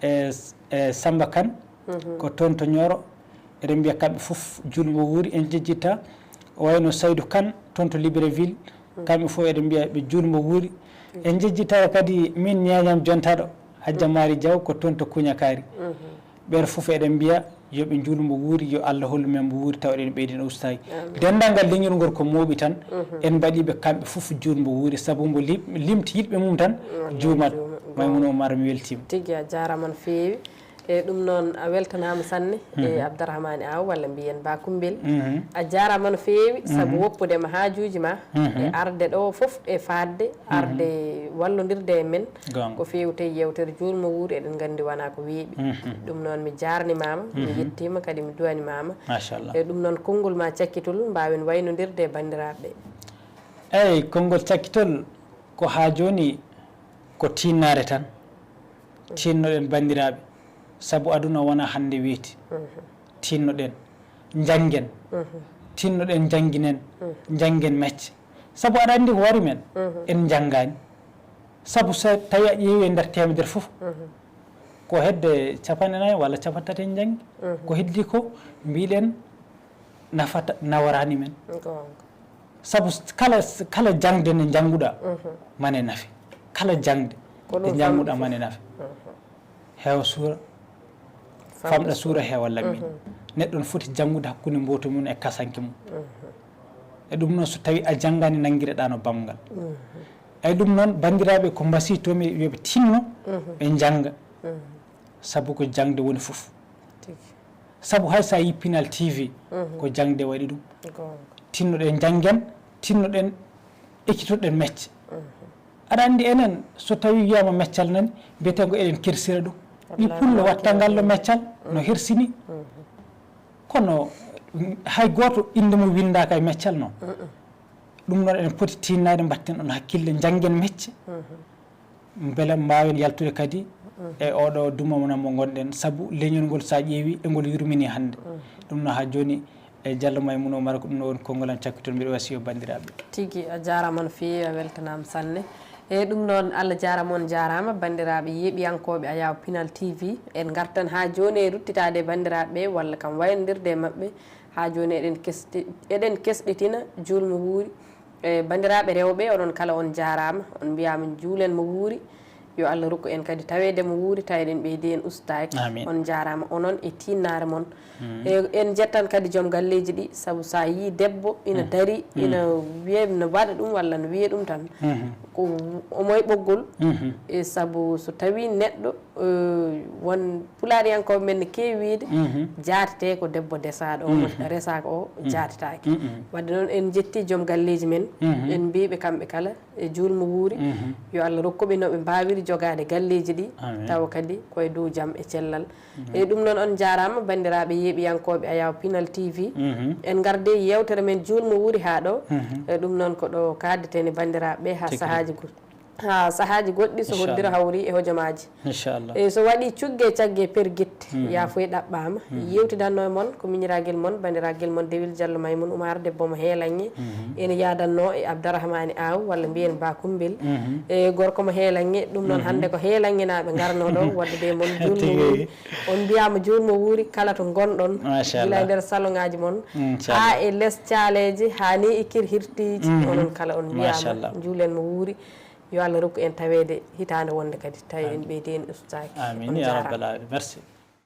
e, e Samba Kane, ko toon to Nioro. Eɗen mbiya kamɓe fof juulmo wuuri, en njejjittaa. O wayno Saydou Kane toon to Libreville, kamɓe fof eɗen mbiya ɓe juulmo wuuri. En njejjittaa kadi min ñeeñam jontaɗo, Hajja Mari Diaw, ko toon to Kuñakaari. Ɓeer fof eɗen mbiya yo ɓe njuulmbo wuuri, yo Allah hollu men mbo wuuri, tawa eɗen ɓeydina ustaaki. Denndaangal leñol ngol ko mooɓi tan, en mbaɗii ɓe kamɓe fof juulmbo wuuri, sabu mbo lim-, limti yiɗɓe mum tan juumat. Maymuna Oumar, mi weltiima. Tigi, a jaaraama no feewi. E ɗum noon, a weltanaama sanne e Abdarahmani Aw, walla mbiyen Ba Kumbel. A jaaraama no feewi, sabu woppude ma haajuuji ma, e arde ɗo fof, e faaɗde, arde wallondirde e men. Ko feewti e yeewtere juulmo wuuri, eɗen nganndi wonaa ko weeɓi. Ɗum noon, mi jaarnimaama, mi yettiima, kadi mi duwanimaama. Machallah. E ɗum noon, konngol ma cakkitol, mbaawen waynondirde e banndiraaɓe ɓe. Eyi, konngol cakkitol ko haa jooni ko tiinnaare tan. Tiinnoɗen banndiraaɓe, sabu aduna wonaa hannde weeti. Tiinnoɗen, njanngen. Tiinnoɗen, njannginen, njanngen mecce. Sabu aɗa anndi ko wari men, en njanngaani. Sabu so tawii a ƴeewi e nder teemedere fof, ko hedde capanɗe nayi walla capanɗe tati en njanngi. Ko heddi ko mbiɗen nafata, naworaani men. Goonga. Sabu s-, kala, kala jaŋde nde njannguɗaa, mane nafe. Kala jaŋde nde njannguɗaa, mane nafe. Heewa suura, famɗa suura, heewa lammiin. Neɗɗo no foti janngude hakkunde mbooto mum e kasanke mum. E ɗum noon, so tawii a janngaani, nanngireɗaa no bamngal. Eyi, ɗum noon, banndiraaɓe, ko mbasiytoo-mi, yo ɓe tinno, ɓe njannga. Sabu ko jaŋde woni fof. Tigi. Sabu hay so a yii Pinal T V, ko jaŋde waɗi ɗum. Goonga. Tinnoɗen, njanngen, tinnoɗen, ekkitoɗen mecce. Aɗa anndi enen, so tawii wiyaama meccal nani, mbiyeten ko eɗen kersira ɗum. Ɗi pullo watta ngal ɗo meccal, no hersini. Kono, mm, hay gooto innde mum winndaaka e meccal noon. Ɗum noon eɗen poti tinnaade, mbatten ɗoon hakkille, njanngen mecce. Mbele mbaawen yaltude kadi e oɗo dumo mo ngonɗen, sabu leñol ngol, so a ƴeewi, e ngol yurmini hannde. Ɗum noon, haa jooni, e Jallo Maymuna Oumar, ko ɗum noon woni konngol am cakkitol, mbiɗo wasiyo banndiraaɓe. Tigi, a jaaraama no feewi, a weltanaama sanne. E ɗum noon, Allah jaaraama, on jaaraama, banndiraaɓe yeeɓiyankooɓe Ayaw Pinal T V. En ngartan haa jooni e ruttitaade e banndiraaɓe ɓe, walla kam waynondirde e maɓɓe. Haa jooni eɗen kesɗi-, eɗen kesɗitina juulmo wuuri. E banndiraaɓe rewɓe, onon kala on jaaraama, on mbiyaama njuulen mo wuuri. Yo Allah rokku en kadi taweede mo wuuri, tawa eɗen ɓeydi en ustaaki. Amiin. On jaaraama onon e tiinnaare mon. E en njettan kadi joom galleeji ɗi, sabu so a yii debbo ina dari, ina wiya, ina waɗa ɗum walla no wiya ɗum tan, ko omo e ɓoggol. E sabu so tawii neɗɗo, eh, won Pulaariyankooɓe men ne keewi wiyde, jaatete ko debbo desaaɗo, omo resaaka o, jaatetaake. Wadde noon, en njetti joom galleeji men, en mbiiɓe kamɓe kala, e juulmo wuuri. Yo Allah rokkuɓe no ɓe mbaawiri jogaade galleeji ɗi, amiin, tawa kadi koye dow jam e cellal. E ɗum noon, on njaaraama, banndiraaɓe yeeɓiyankooɓe Ayaw Pinal T V. En ngarde yeewtere men juulmo wuuri haa ɗo. E ɗum noon, ko ɗo kaaddeten e banndiraaɓe ɓe haa sahaaji goɗɗi. haa sahaaji goɗɗi so hoddira hawri e hojomaaji. E so waɗi cugge cagge pergitte, yaa foy ɗaɓɓaama. Yewtidanno e mon ko miñiragel mon, bandiraagel mon Dewil Jallo Maymun Umar, debbo mo Heelanŋe. Ene yaadanno e Abdarahmani Aw, walla mbiyen Ba Kumbel. E gorko mo Heelanŋe, ɗum noon hannde ko Heelanŋenaaɓe ngarno ɗo, waddude e mon juulmo wuuri. On mbiyaama juulmo wuuri kala to ngonɗon, gila e nder saloŋaaji mon, haa e les caaleeje, haa ni e kirhirtiiji, onon kala on mbiyaama juulen mo wuuri. Yo Allah rokku en taweede hitaande wonde kadi, tawi en ɓeydi en ustaaki. Amin ya rabbal alamin. Merci.